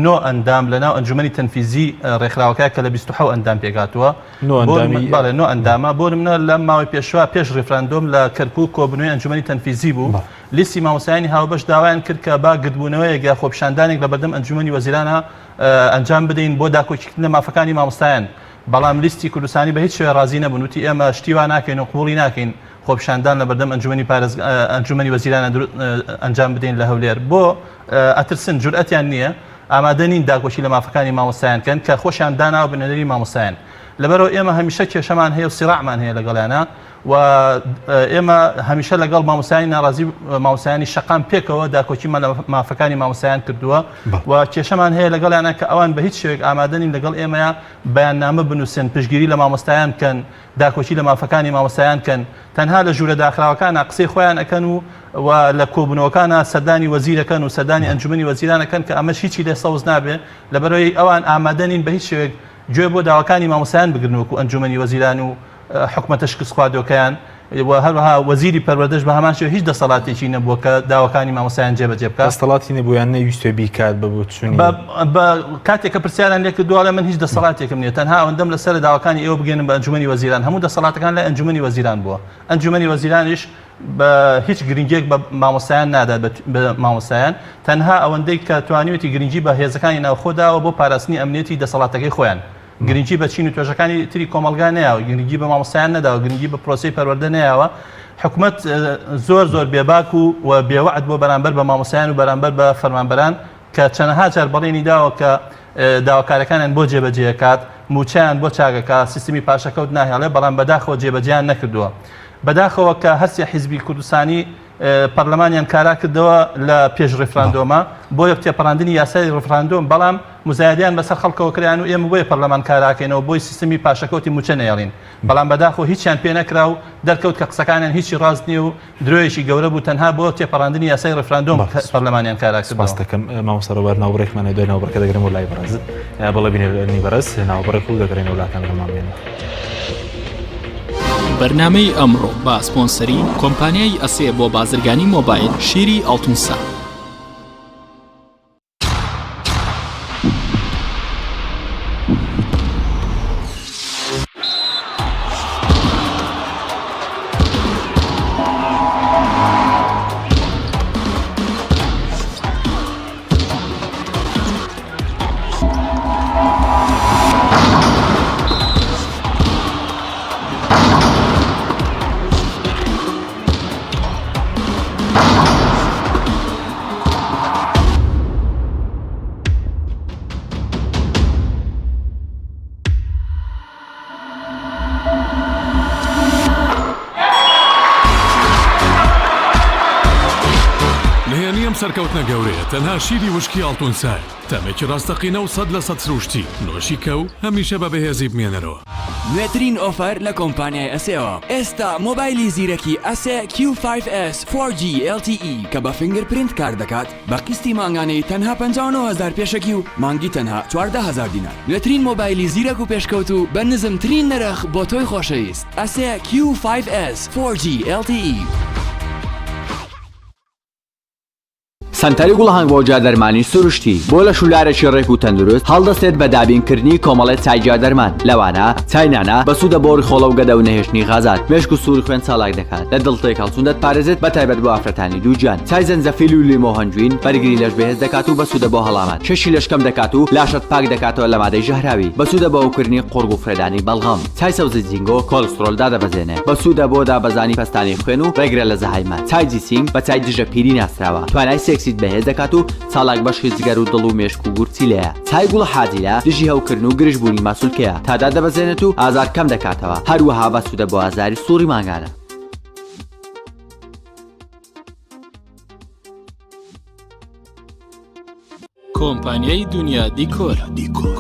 نۆ ئەندام لە ناو ئەنجومەنی تەنفیزی ڕێکخراوەکە کە لە 27 ئەندام پێکهاتووە. نۆ ئەندامی بەڵێ نۆ ئەندامە. بۆ نمونە لەم ماوەی پێشوە پێش ڕیفراندۆم لە کەرکوک کۆبوونەوەی ئەنجومەنی تەنفیزی بوو. لیستی مامۆستایانی هاوبەش داوایان کرد کە با گردبوونەوەیەک یا خۆپیشاندانێک لە بەردەم ئەنجومەنی وەزیرانە ئەنجام بدەین بۆ داکۆکیکردن لە مافەکانی مامۆستایان. بەڵام لیستی کوردستانی بە هیچ شێوەیە ڕازی نەبوون وتی ئێمە شتی وا ناکەین و قبوڵی ناکەین خۆپیشاندان لە بەردەم ئەنجومەنی پارێز ئەنجومەنی وەزیرانە ئەنجام بدەین لە هەولێر. بۆ ئەترسن جورئەتیان نییە ئامادە نین داکۆکی لە مافەکانی مامۆستایان کەن کە خۆشیان داناوە بە نوێنەری مامۆستایان لەبەرئەوە ئێمە هەمیشە کێشەمان هەیە و سیراعمان هەیە لەگەڵیانە و ئێمە هەمیشە لەگەڵ مامۆستایانی ناڕازی مامۆستایانی شەقام پێکەوە داکۆکیمان لە مافەکانی مامۆستایان کردووە و کێشەمان هەیە لەگەڵیانە کە ئەوان بە هیچ شێوەیەک ئامادە نین لەگەڵ ئێمەیە بەیاننامە بنووسن پشتگیری لە مامۆستایان بکەن داکۆکی لە مافەکانی مامۆستایان کەن، تەنها لە ژوورە داخراوەکانا قسەی خۆیان ئەکەن و و لە کۆبوونەوەکانا سەردانی وەزیر ئەکەن و سەردانی ئەنجومەنی وەزیران ئەکەن کە ئەمەش هیچی لێ سەوز نابێ لەبەرئەوەی ئەوان ئامادە نین بە هیچ شێوەیەک گوێ بۆ داواکانی مامۆستایان بگرن وەکو ئەنجومەنی وەزیران و حکومەتە شکستخواردوەکەیان و هەروەها وەزیری پەروەردەش بە هەمان شێوە هیچ دەسەڵاتێکی نەبووە کە داواکانی مامۆستایان جێبەجێ بکات. دەستەڵاتی نەبوو یان نەیویستوە بیکات بە بۆچونی. بە کاتێک کە پرسیاریان لێ کردووە ئەڵێ من هیچ دەسەڵاتێکم نییە تەنها ئەوەندەم لەسەرە داواکانی ئێوە بگەیەنم بە ئەنجومەنی وەزیران هەموو دەسەڵاتەکان لای ئەنجومەنی وەزیران بووە ئەنجومەنی وەزیرانیش بە هیچ گرنگیەک بە مامۆستایان نادات بە مامۆستایان تەنها ئەوەندەی کە توانیوێتی گرنگی بە هێزەکانی ناوخۆ داوە بۆ پاراستنی ئەمنیەتی دەسەڵاتەکەی خۆیان گرنگی بە چین و توێژەکانی تری کۆمەڵگا نەیاوە، گرنگی بە مامۆستایان نەداوە، گرنگی بە پرۆسەی پەروەردە نەیاوە، حکومەت زۆر زۆر بێباک و و بێوەعد بووە بەرامبەر بە مامۆستایان و بەرامبەر بە فەرمانبەران کە چەنەها جار بەڵێنی داوە کە داواکارەکانیان بۆ جێبەجێکات، مووچەیان بۆ چاکەکا، سیستمی پاشەکەوت ناهێڵێ، بەڵام بەداخەوە جێبەجێیان نەکردووە. بەداخەوە کە هەرسێ حیزبی کوردستانی پەرلەمانیان کارا کردەوە لە پێش ڕیفراندۆمە بۆ تێپەڕاندنی یاسای ڕیفراندۆم، بەڵام موزایەدەیان بەسەر خەڵکەوە کرایان و ئێمە بۆیە پەرلەمان کاراکەینەوە بۆی سیستمی پاشەکەوتی موچە نەیەڵین، بەڵام بەداخەوە هیچیان پێ نەکرا و دەرکەوت کە قسەکانیان هیچی ڕاست نیە و درۆیەکی گەورە بوو تەنها بۆ تێپەڕاندنی یاسای ڕیفراندۆم پەرلەمانیان کارا کردەوە. سپاست دەکەم مامۆستا ڕێبوار ناوبڕێکمان هەیە دوای ناوبڕەکە دەگەرێمەوە لای بەڕێزت بەڵێ بینەرانی بەڕێز ناوبڕێک و دەگەڕێینەوە لاتان لەگەڵمان بمێنن. بەرنامەی ئەمڕۆ بە سپۆنسەری کۆمپانیای ئەسێ بۆ بازرگانی مۆبایل شیری ئاڵتونسا. نهێنی ئەم سەرکەوتنە گەورەیە تەنها شیری وشکی ئاڵتون سایە، تامێکی ڕاستەقینە و 100% سروشتی، نۆشی کە و هەمیشە بە بەهێزی بمێنەرەوە. نوێترین offer لە کۆمپانیای ئەسێوە ئێستا مۆبایلی زیرەکی ئەسێ Q5S 4G LTE کە بە fingerprint کار دەکات بە قیستی مانگانەی تەنها 59 هەزار پێشەکی و مانگی تەنها 14 هەزار دینار نوێترین مۆبایلی زیرەک و پێشکەوتوو بە نزمترین نرخ بۆ تۆی خۆشەویست ئەسێ Q5S 4G LTE. سەنتەری گوڵهەنگ بۆ گیادەرمانی سروشتی بۆ لەش و لارێکی ڕێک و تەندروست هەڵدەستێت بە دابینکردنی کۆمەڵێ چای گیادەرمان لەوانە چای نانا بەسوودە بۆ ڕیخۆڵە و گەدە و نەهێشتنی غازات مێشک و سووری خوێن چالاک دەکات لە دڵ تێکهەڵچوون دەتپارێزێت بە تایبەت بۆ ئافرەتانی دووگیان چای زەنجەفیل و لیمۆ هەنجوین بەرگری لەش بەهێز دەکات و بەسوودە بۆ هەڵامەت کێشی لەش کەم دەکات و لاشەت پاک دەکاتەوە لە مادەی ژەهراوی بەسوودە بۆ هەوکردنی قوڕگ و فرێدانی بەڵغەم چای سەوزی جینگۆ کۆلسترۆل دادەبەزێنێ بەسوودە بۆ دابەزانی پەستانی خوێن و ڕێگرە لە زەهایمەر. چای جیسینگ بە چای دژە پیری ناسراوە، توانای سێکسیت بەهێز دەکات و چالاک بەشی جگەر و دڵ و مێشک و گورچیلەیە. چای گوڵە حاجیلە دژی هەوکردن و گرژبوونی ماسولکەیە، تا دادەبەزێنێت و ئازار کەم دەکاتەوە، هەروەها بەسوودە بۆ ئازاری سوڕی مانگانە. کۆمپانیای دونیا دیکۆر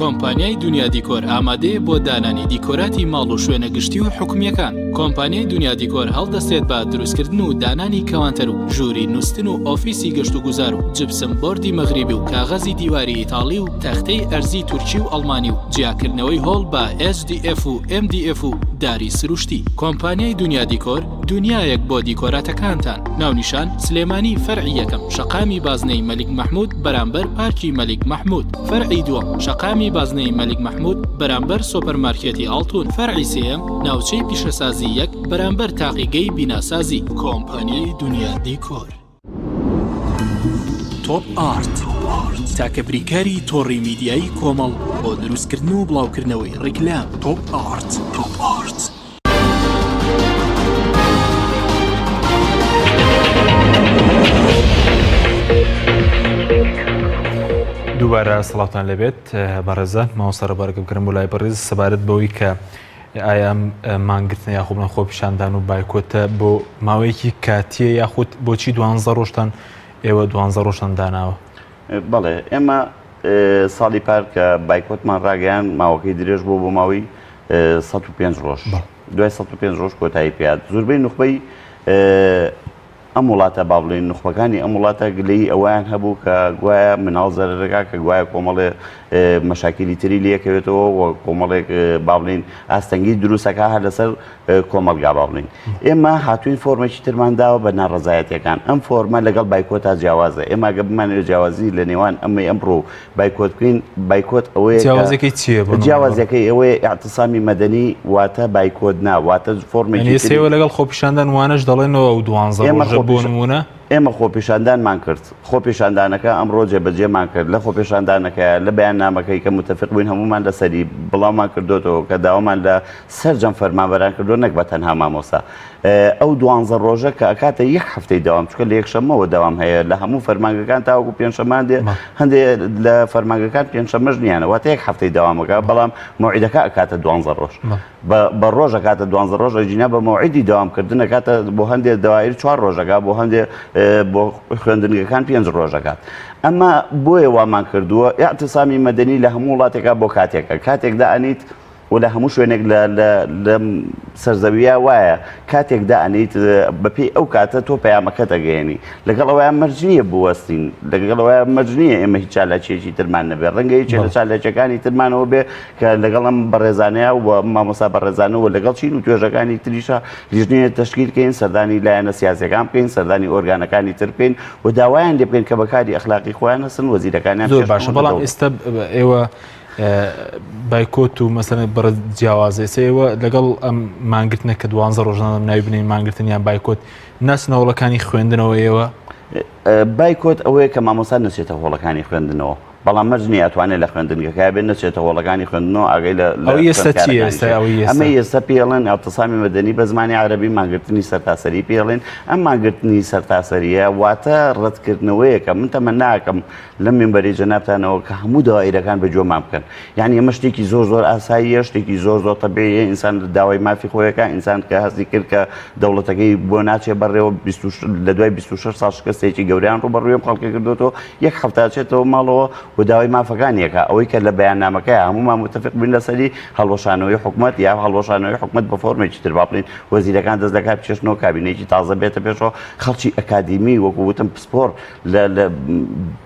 کۆمپانیای دونیا دیکۆر ئامادەیە بۆ دانانی دیکۆراتی ماڵ و شوێنە گشتی و حکومیەکان کۆمپانیای دونیا دیکۆر هەڵدەستێت بە دروستکردن و دانانی کەوانتەر و ژووری نووستن و ئۆفیسی گەشت و گوزار و جپسم بۆردی مەغریبی و کاغەزی دیواری ئیتاڵی و تەختەی ئەرزی تورکی و ئەڵمانی و جیاکردنەوەی هۆڵ بە HDF و MDF و داری سروشتی کۆمپانیای دونیا دیکۆر دونیایەک بۆ دیکۆراتەکانتان. ناونیشان، سلێمانی فەرعی یەکەم، شەقامی بازنەی مەلیک مەحمود بەرامبەر پارکی مەلیک مەحمود. فەرعی دووەم، شەقامی بازنەی مەلیک مەحمود بەرامبەر سۆپەرمارکێتی ئاڵتون. فەرعی سێیەم، ناوچەی پیشەسازی یەک بەرامبەر تاقیگەی بیناسازی. کۆمپانیای دونیا دیکۆر. تۆپ ئارت تاکە بریکاری تۆڕی میدیایی کۆمەڵ بۆ دروستکردن و بڵاوکردنەوەی ڕیکلام تۆپ ئارت تۆپ ئارت. دووبارە سڵاوتان لێبێت بەڕێزان مامۆستا ڕێبارەکە بکەم بۆ لای بەڕێز سەبارەت بەوەی کە ئایا ئەم مانگرتنە یاخۆ بڵێن خۆپیشاندان و بایکۆتە بۆ ماوەیەکی کاتیە یاخود بۆچی دوانزە ڕۆژتان ئێوە دوانزە ڕۆژتان داناوە؟ بەڵێ ئێمە ساڵی پار کە بایکۆتمان ڕاگەیان ماوەکەی درێژ بوو بۆ ماوەی 105 ڕۆژ دوای 105 ڕۆژ کۆتایی پێات زۆربەی نوخبەی ئەم وڵاتە با بڵێین نوخبەکانی ئەم وڵاتە گلەیی ئەوەیان هەبوو کە گوایە مناڵ زەرەرەکا کە گوایە کۆمەڵێ مەشاکیلی تری لێکەوێتەوە و کۆمەڵێک با بڵێین ئاستەنگی دروستەکە هەر لەسەر کۆمەڵگا با بڵێین ئێمە هاتوین فۆرمێکی ترمان داوە بە ناڕەزایەتیەکان ئەم فۆرمە لەگەڵ بایکۆتا جیاوازە ئێمە گە بمانەوێت جیاوازی لە نێوان ئەمەی ئەمڕۆ و بایکۆت بکەین بایکۆت ئەوەیە جیاوازەکەی چییە بۆ جیاوازەکەی ئەوەیە اعتصامی مەدەنی واتە بایکۆت نا واتە فۆرمێکی سێوە لەگەڵ خۆپیشاندان وانەش دەڵێنەوە ئەو دوانزە ڕۆژە بۆ نموونە ئێمە خۆپیشاندانمان کرد خۆپیشاندانەکە ئەمڕۆ جێبەجێمان کرد لە خۆپێشاندانەکە لە بەیاننامەکەی کە متفق بووین هەمومان لەسەری بڵاومان کردوێتەوە کە داوامان لە سەرجەم فەرمانبەران کردو نەک بە تەنها مامۆستا ئەو دوانزە ڕۆژە کە ئەکاتە یەک هەفتەی دەوام چونکە لە یەکشەممەوە دەوام هەیە لە هەموو فەرمانگەکان تاوەکو پێنجشەممان دێ هەندێ لە فەرمانگەکان پێنجشەممەش نییانە واتە یەک هەفتەی دەوامەکە بەڵام مەوعیدەکە ئەکاتە دوانزە ڕۆژ بە ڕۆژ ئەکاتە دوانزە ڕۆژ ئەگینا بە مەوعیدی دەوامکردن ئەکاتە بۆ هەندێ دەوائیر چوار ڕۆژەکە بۆ هەندێ بۆ خوێندنگەکان پێنج ڕۆژەکات ئەمە بۆیە وامان کردووە اعتصامی مەدەنی لە هەموو وڵاتێکا بۆ کاتێکە کاتێک دائەنیت و لە هەموو شوێنێک لە لە لەم سەرزەویە وایە کاتێک دائەنێیت بەپێی ئەو کاتە تۆ پەیامەکەت ئەگەیەنی لەگەڵ ئەوەیان مەرج نییە بوەستین لەگەڵ ئەوەیان مەرج نییە ئێمە هیچ چالاکیەکی ترمان نەبێت ڕەنگە یەکێ لە چالاکیەکانی ترمانەوە بێ کە لەگەڵ ئەم بەڕێزانەیە و مامۆستا بەڕێزانەوە لەگەڵ چین و توێژەکانی تریشە لیژنەیە تەشکیل کەین سەردانی لایەنە سیاسیەکان بکەین سەردانی ئۆرگانەکانی تر بکەین و داوایان لێ بکەین کە بەکاری ئەخلاقی خۆیان هەستن وەزیرەکانیان زۆر باشە بەڵام ئێستا ئێوە بایکۆت و مەسەلەن بڕ جیاوازە ئێستا ئێوە لەگەڵ ئەم مانگرتنە کە دوانزە ڕۆژانە ناوی بنێین مانگرتن یان بایکۆت ناچنە هۆڵەکانی خوێندنەوە ئێوە؟ بایکۆت ئەوەیە کە مامۆستا نەچێتە هۆڵەکانی خوێندنەوە بەڵام مەرج نییە ئەتوانێت لە خوێندنگەکە بێت نەچێتە هۆڵەکانی خوێندنەوە ئاگای لە ئەوەی ئێستا چییە ئێستا ئەوەی ئێستا؟ ئەمەی ئێستا پێڵێن اعتصامی مەدەنی بە زمانی عەرەبی مانگرتنی سەرتاسەری پێڵێن ئەم مانگرتنی سەرتاسەریە واتە ڕەتکردنەوەیەکە من تەمەناکەم لەم مینبەرەی جەنابتانەوە کە هەموو دەوائیرەکان بە گوێمان بکەن یعنی ئەمە شتێکی زۆر زۆر ئاساییە شتێکی زۆر زۆر تەبیعیە ئینسان داوای مافی خۆیەکە ئینسان کە هەستی کرد کە دەوڵەتەکەی بۆ ناچێ بەڕێوە لە دوای 26 ساڵ شکستێکی گەوریان ڕووبەڕووی ئەم خەڵکە کردوێتەوە یەک هەفتە چێتەوە ماڵەوە و و داوای مافەکانی ئەکا. ئەوەی کە لە بەیاننامەکەیا هەموومان موتەفیق بووین لەسەری، هەڵوەشانەوەی حکومەت یا هەڵوەشانەوەی حکومەت بە فۆرمێکی تر با بڵێین وەزیرەکان دەست لەکار بکێشنەوە، کابینەیەکی تازە بێتە پێشەوە، خەڵکی ئەکادیمی وەکو وتم پسپۆڕ لە لە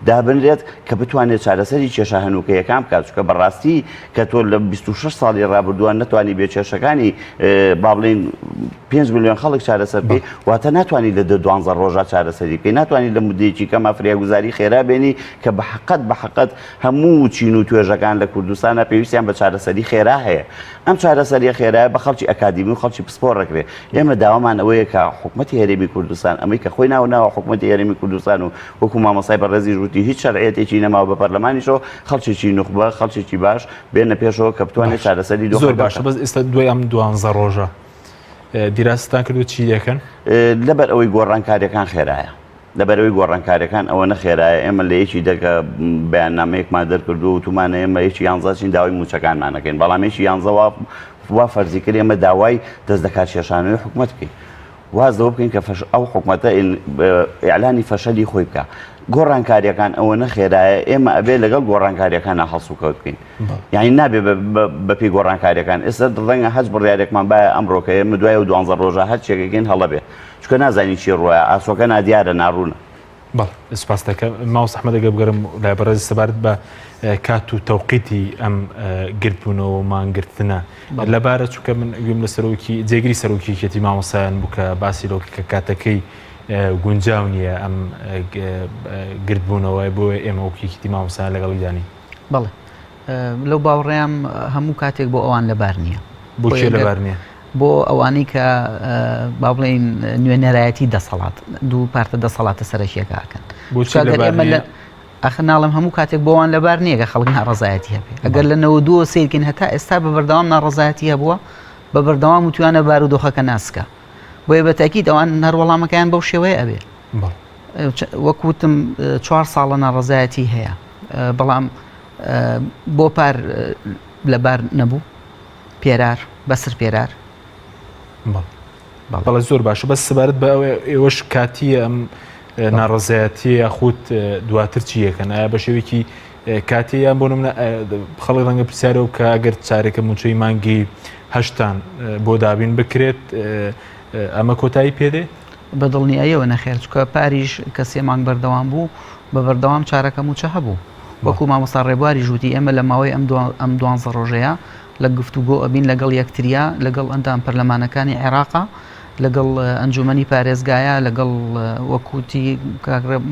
دابنرێت کە بتوانێت چارەسەری کێشە هەنووکەیەکان بکات، چونکە بەڕاستی کە تۆ لە 26 ساڵی ڕابردووە نەتوانی بێ کێشەکانی با بڵێین 5 ملیۆن خەڵک چارەسەر بکەی واتە ناتوانی لە دە دوانزە ڕۆژا چارەسەری بکەی ناتوانی لە مدەیەکی کەما فریاگوزاری خێرا بێنی کە بە حەقەت بە حەقەت هەموو چین و توێژەکان لە کوردستانە پێویستیان بە چارەسەری خێرا هەیە ئەم چارەسەریە خێرایە بە خەڵکی ئەکادیمی و خەڵکی پسپۆڕ دەکرێت. ئێمە داوامان ئەوەیە کە حکومەتی هەرێمی کوردستان، ئەمەی کە خۆی ناو ناوە حکومەتی هەرێمی کوردستان و وەکو مامۆستای بەڕێزیش وتی هیچ شەرعیەتێکی نەماوە بە پەرلەمانیشەوە، خەڵکێکی نوخبە، خەڵکێکی باش بێنە پێشەوە کە بتوانێت چارەسەری دۆخەکە زۆر باشە بکات. بەس ئێستا دوای ئەم دوانزە ڕۆژە دیراستان کردووە چی دەکەن؟ لەبەر ئەوەی گۆڕانکارییەکان خێرایە. لەبەرئەوەی گۆڕانکاریەکان ئەوەنە خێرایە ئێمە لە یەکی دە کە بەیاننامەیەکمان دەرکردووە وتومانە ئێمە یەکی یانزە چین داوای مووچەکانمان ئەکەین بەڵام یەکی یانزە وا وا فەرزی کرد ئێمە داوای دەست لەکارکێشانەوەی حکومەت بکەین واز لەوە بکەین کە فەش ئەو حکومەتە ئیعلانی فەشەلی خۆی بکە گۆڕانکاریەکان ئەوەنە خێرایە ئێمە ئەبێ لەگەڵ گۆڕانکاریەکانە هەڵسوکەوت بکەین یعنی نابێ بەپێی گۆڕانکاریەکان ئێستا ڕەنگە هەچ بڕیارێکمان باە ئەمڕۆکە ئێمە دوای و دوانزە ڕۆژە هەرچێکەکەین هەڵە بێ چونکە نازانی چی ڕوایە ئاسۆکە نادیارە ناڕوونە. بەڵێ سپاس دەکەم مامۆستا ئەحمەد ئەگەر بگەڕێم لای بەڕێز سەبارەت بە کات و تەوقیتی ئەم گردبوونەوە و مانگرتنە لەبارە چونکە من گوێم لە سەرۆکی جێگری سەرۆکی یەکێتی مامۆستایان بوو کە باسی لەوە کە کاتەکەی گونجاو نییە ئەم گردبوونەوە بۆ ئێمە وەک یەکێتی مامۆستایان لەگەڵیدا نین. بەڵێ لەو باوەڕەیام هەموو کاتێک بۆ ئەوان لەبار نییە. بۆ کێ لەبار نییە؟ بۆ ئەوانەی کە با بڵێین نوێنەرایەتی دەسەڵات دوو پارتە دەسەڵاتە سەرەکیەکە ئەکەن ئێمە لە ئەخ ناڵم هەموو کاتێک بۆوان لەبار نییە کە خەڵک ناڕزایەتی هەبێ ئەگەر لە نەوە دووە سیرکن هەتا ئێستا بە بەردەوام ناڕزایەتی هەبووە بە بەردەوام وتوانە بارودۆخەکە ناسکە بۆیە بە تاکیید ئەوان هەر وەڵامەکەیان بەو شێوەیە ئەبێ وەکوتم چوار ساڵە ناڕزایەتی هەیە بەڵام بۆ پار لەبار نەبوو پێرار بەسر پێرار. بەڵێ زۆر باشە بەس سەبارەت بە ئێوەش کاتیە ئەم ناڕەزایەتیە یاخود دواتر چی یەکەن ئایا بە شێوەیەکی کاتی یان بۆ منە خەڵک ڕەنگە پرسیارەوە کە ئەگەر چارێکە موچەی مانگی هەشتان بۆ دابین بکرێت ئەمە کۆتایی پێدێ؟ بە دڵنیاییەوە نەخێر چکە پاریش کە سێ مانگ بەردەوام بوو بە بەردەوام چارەکە موچە هەبوو وەکو مامۆستا ڕێبواریش وتی ئێمە لە ماوەی ئەم ئەم دوانزە ڕۆژەیە لە گفتوگۆ ئەبین لەگەڵ یەکتریا لەگەڵ ئەندام پەرلەمانەکانی عێراقا لەگەڵ ئەنجومەنی پارێزگایە لەگەڵ وەکوتی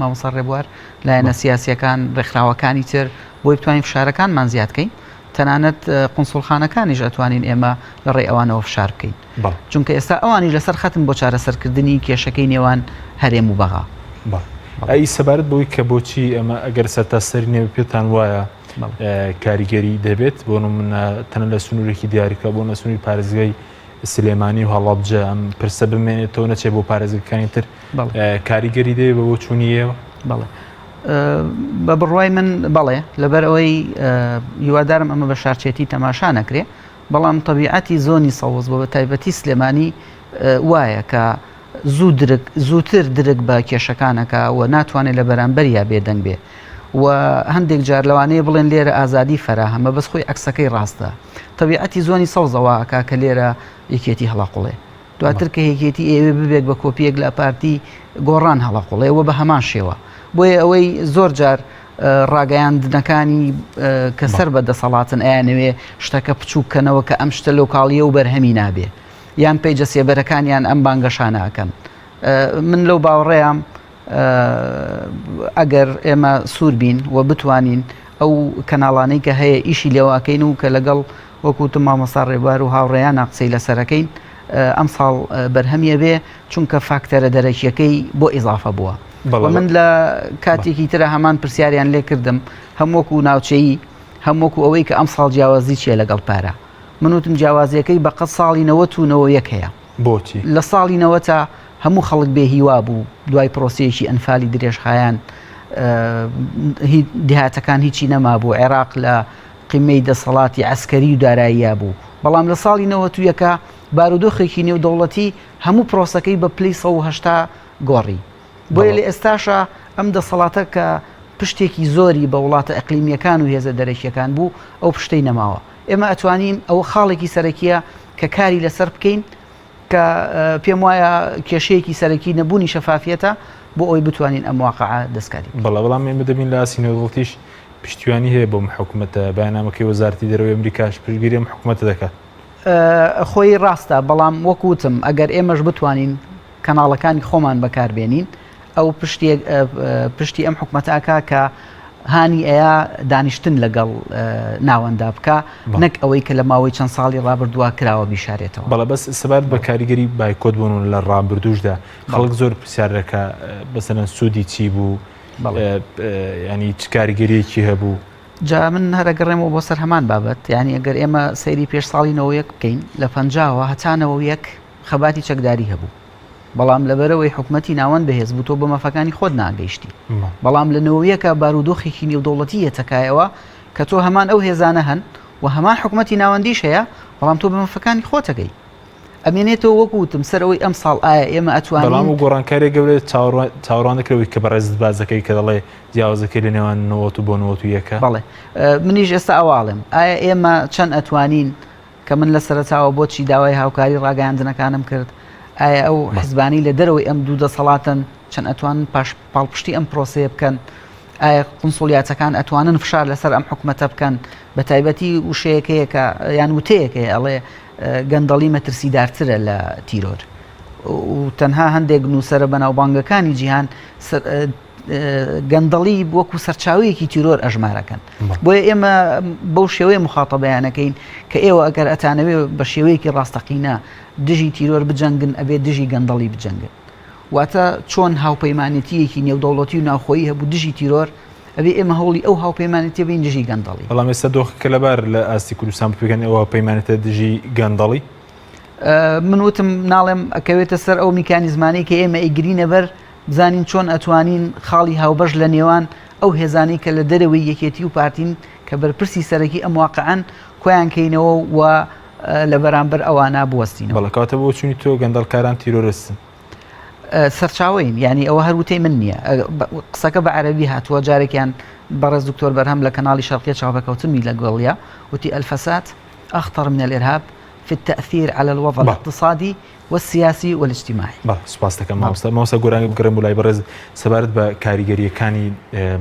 مامۆستا ڕێبوار لایەنە سیاسیەکان ڕێکخراوەکانی تر بۆی بتوانین فشارەکانمان زیاد کەین تەنانەت قونسوڵخانەکانیش ئەتوانین ئێمە لە ڕێی ئەوانەوە فشار بکەین چونکە ئێستا ئەوانیش لەسەر خەتن بۆ چارەسەرکردنی کێشەکەی نێوان هەرێم و بەغا. ئەی سەبارەت بەوەی کە بۆچی ئەمە ئەگەر سەرتاسەری نەبێت پێتان وایە کاریگەری دەبێت بۆ نمونە تەنە لە سنوورێکی دیاریکە بۆ نە سنووری پارێزگای سلێمانی و هەڵەبجە ئەم پرسە بمێنێتەوە نەچێت بۆ پارێزگەکانی تر کاریگەری دەبێت بە بۆچوونی ئێوە؟ بەڵێ بە بڕوای من بەڵێ لەبەر ئەوەی هیوادارم ئەمە بە شارچێتی تەماشا نەکرێ بەڵام تەبیعەتی زۆنی سەوز بە تایبەتی سلێمانی وایە کە زوو درک زووتر درک بە کێشەکان ئەکا و ناتوانێت لە بەرامبەریا بێدەنگ بێ و هەندێک جار لەوانەیە بڵێن لێرە ئازادی فەراهەمە بەس خۆی عەکسەکەی ڕاستە تەبیعەتی زۆنی سەوزە وا ئەکا کە لێرە یەکێتی هەڵەقوڵێ دواتر کە یەکێتی ئەیەوێ ببێت بە کۆپیەک لە پارتی گۆڕان هەڵەقوڵێ و بە هەمان شێوە بۆیە ئەوەی زۆر جار ڕاگەیاندنەکانی کە سەر بە دەسەڵاتن ئەیانەوێ شتەکە بچووک کەنەوە کە ئەم شتە لۆکاڵیە و بەرهەمی نابێ یان پەیجە سێبەرەکانیان ئەم بانگەشانە ئەکەن من لەو باوەڕەیام ئەگەر ئێمە سوور بین و بتوانین ئەو کەناڵانەی کە هەیە ئیشی لێواکەین و کە لەگەڵ وەکوتم مامۆستا ڕێبوار و هاوڕێیانە قسەی لەسەرەکەین ئەم ساڵ بەرهەمیە بێ چونکە فاکتەرە دەرەکیەکەی بۆ ئیزافە بووە من لە کاتێکی ترە هەمان پرسیاریان لێ کردم هەم وەکو ناوچەیی هەم وەکو ئەوەی کە ئەم ساڵ جیاوازی چیە لەگەڵ پارە من وتم جیاوازیەکەی بە قەد ساڵی نەوەت و نەوە یەک هەیە. بۆچی؟ لە ساڵی نەوەتا هەموو خەڵک بێ هیوا بوو دوای پرۆسەیەکی ئەنفالی درێژخایەن دێهاتەکان هیچی نەمابوو عێراق لە قیمەی دەسەڵاتی عەسکەری و داراییا بوو بەڵام لە ساڵی نەوەت و یەکا بارودۆخێکی نێودەوڵەتی هەموو پرۆسەکەی بە پلەی 180 گۆڕی بۆیە لە ئێستاشا ئەم دەسەڵاتە کە. پشتێکی زۆری بە وڵاتە ئەقلیمیەکان و هێزە دەرەکیەکان بوو ئەو پشتەی نەماوە ئێمە ئەتوانین ئەوە خاڵێکی سەرەکیە کە کاری لەسەر بکەین کە پێم وایە کێشەیەکی سەرەکی نەبوونی شەفافیەتە بۆ ئەوەی بتوانین ئەم واقعە دەستکاری بکەین. بەڵێ بەڵام ئێمە دەبین لە ئاستی نێودەوڵەتیش پشتیوانی هەیە بۆم حکومەتە، بەیاننامەکەی وەزارەتی دەرەوەی ئەمریکاش پشتگیری ئەم حکومەتە دەکات. خۆی ڕاستە، بەڵام وەک وتم ئەگەر ئێمەش بتوانین کەناڵەکانی خۆمان بەکاربێنین ئەو پشتی ئەم حکومەتە ئەکا کە هانی ئەیا دانیشتن لەگەڵ ناوەندا بکا نەک ئەوەی کە لە ماوەی چەند ساڵی ڕابردووە کراوە بیشارێتەوە. بەڵێ بەس سەبارەت بە کاریگەری بایکۆت بۆ نموونە لە ڕابردووشدا خەڵک زۆر پرسیار دەکا مەسەلەن سوودی چی بوو ینی چ کاریگەریەکی هەبوو؟ جا من هەر ئەگەڕێمەوە بۆ سەر هەمان بابەت یانی ئەگەر ئێمە سەیری پێش ساڵی 91 بکەین لە پەنجاوە هەتا 91 خەباتی چەکداری هەبوو بەڵام لەبەرئەوەی حکومەتی ناوەند بەهێز بوو تۆ بە مافەکانی خۆت ناگەیشتی بەڵام لە نەوەیەکە بارودۆخێکی نێودەوڵەتی یەتەکایەوە کە تۆ هەمان ئەو هێزانە هەن و هەمان حکومەتی ناوەندیش هەیە بەڵام تۆ بە مافەکانی خۆتەگەی ئەمێنێتەوە وەکو وتم سەر ئەوەی ئەم ساڵ ئایا ئێمە ئەتوانین بەڵام و گۆڕانکاری گەورە چاوەڕوان دەکرێت کە بەڕێزت بازەکەی کە دەڵێ جیاوازەکەی لە نێوان 90 بۆ 91 بەڵێ منیش ئێستا ئەواڵێم ئایا ئێمە چەند ئەتوانین کە من لە سەرەتاوە بۆچی داوای هاوکاری ڕاگەیاندنەکانم کرد، ئایا ئەو حزبانەی لە دەرەوەی ئەم دوو دەسەڵاتەن چەند ئەتوانن پاش پاڵپشتی ئەم پرۆسەیە بکەن؟ ئایا قونسوڵیاتەکان ئەتوانن فشار لەسەر ئەم حکومەتە بکەن؟ بە تایبەتی وشەیەک هەیە کە یان وتەیەک هەیە ئەڵێ گەندەڵی مەترسیدارترە لە تیرۆر و تەنها هەندێک نووسەرە بەناوبانگەکانی جیهان گەندەڵی وەکو سەرچاوەیەکی تیرۆر ئەژمارەکەن بۆیە ئێمە بەو شێوەیە مخاتەبەیانەکەین کە ئێوە ئەگەر ئەتانەوێ بە شێوەیەکی ڕاستەقینە دژی تیرۆر بجەنگن ئەبێ دژی گەندەڵی بجەنگن واتە چۆن هاوپەیمانێتیەکی نێودەوڵەتی و ناوخۆیی هەبوو دژی تیرۆر ئەبێ ئێمە هەوڵی ئەو هاوپەیمانێتیە بین دژی گەندەڵی. بەڵام ئێستا دۆخەکە لەبار لە ئاستی کوردستان بپێکەن ئەو هاوپەیمانێتە دژی گەندەڵی؟ من وتم ناڵێم ئەکەوێتە سەر ئەو میکانیزمانەی کە ئێمە ئەیگرینە بەر بزانین چۆن ئەتوانین خاڵی هاوبەش لە نێوان ئەو هێزانەی کە لە دەرەوەی یەکێتی و پارتین کە بەرپرسی سەرەکی ئەم واقعەن کۆیان کەینەوە و لە بەرامبەر ئەوانە بوەستینەوە. بەڵێ کەواتە بۆچوونی تۆ گەندەڵکاران تیرۆرستن؟ سەرچاوەین یانی ئەوە هەر وتەی من نییە قسەکە بە عەرەبی هاتووە جارێکیان بەڕێز دکتۆر بەرهەم لە کەناڵی شەرقیە چاوپێکەوتنمی لەگەڵیا وتی الفساد اخطر من الارهاب في التأثير على الوضع الاقتصادي والسیاسی والاجتماعی. بەڵێ سوپاست دەکەم مامۆستا. مامۆستا گۆرانی بگەڕێم بۆ لای بەڕێز سەبارەت بە کاریگەرییەکانی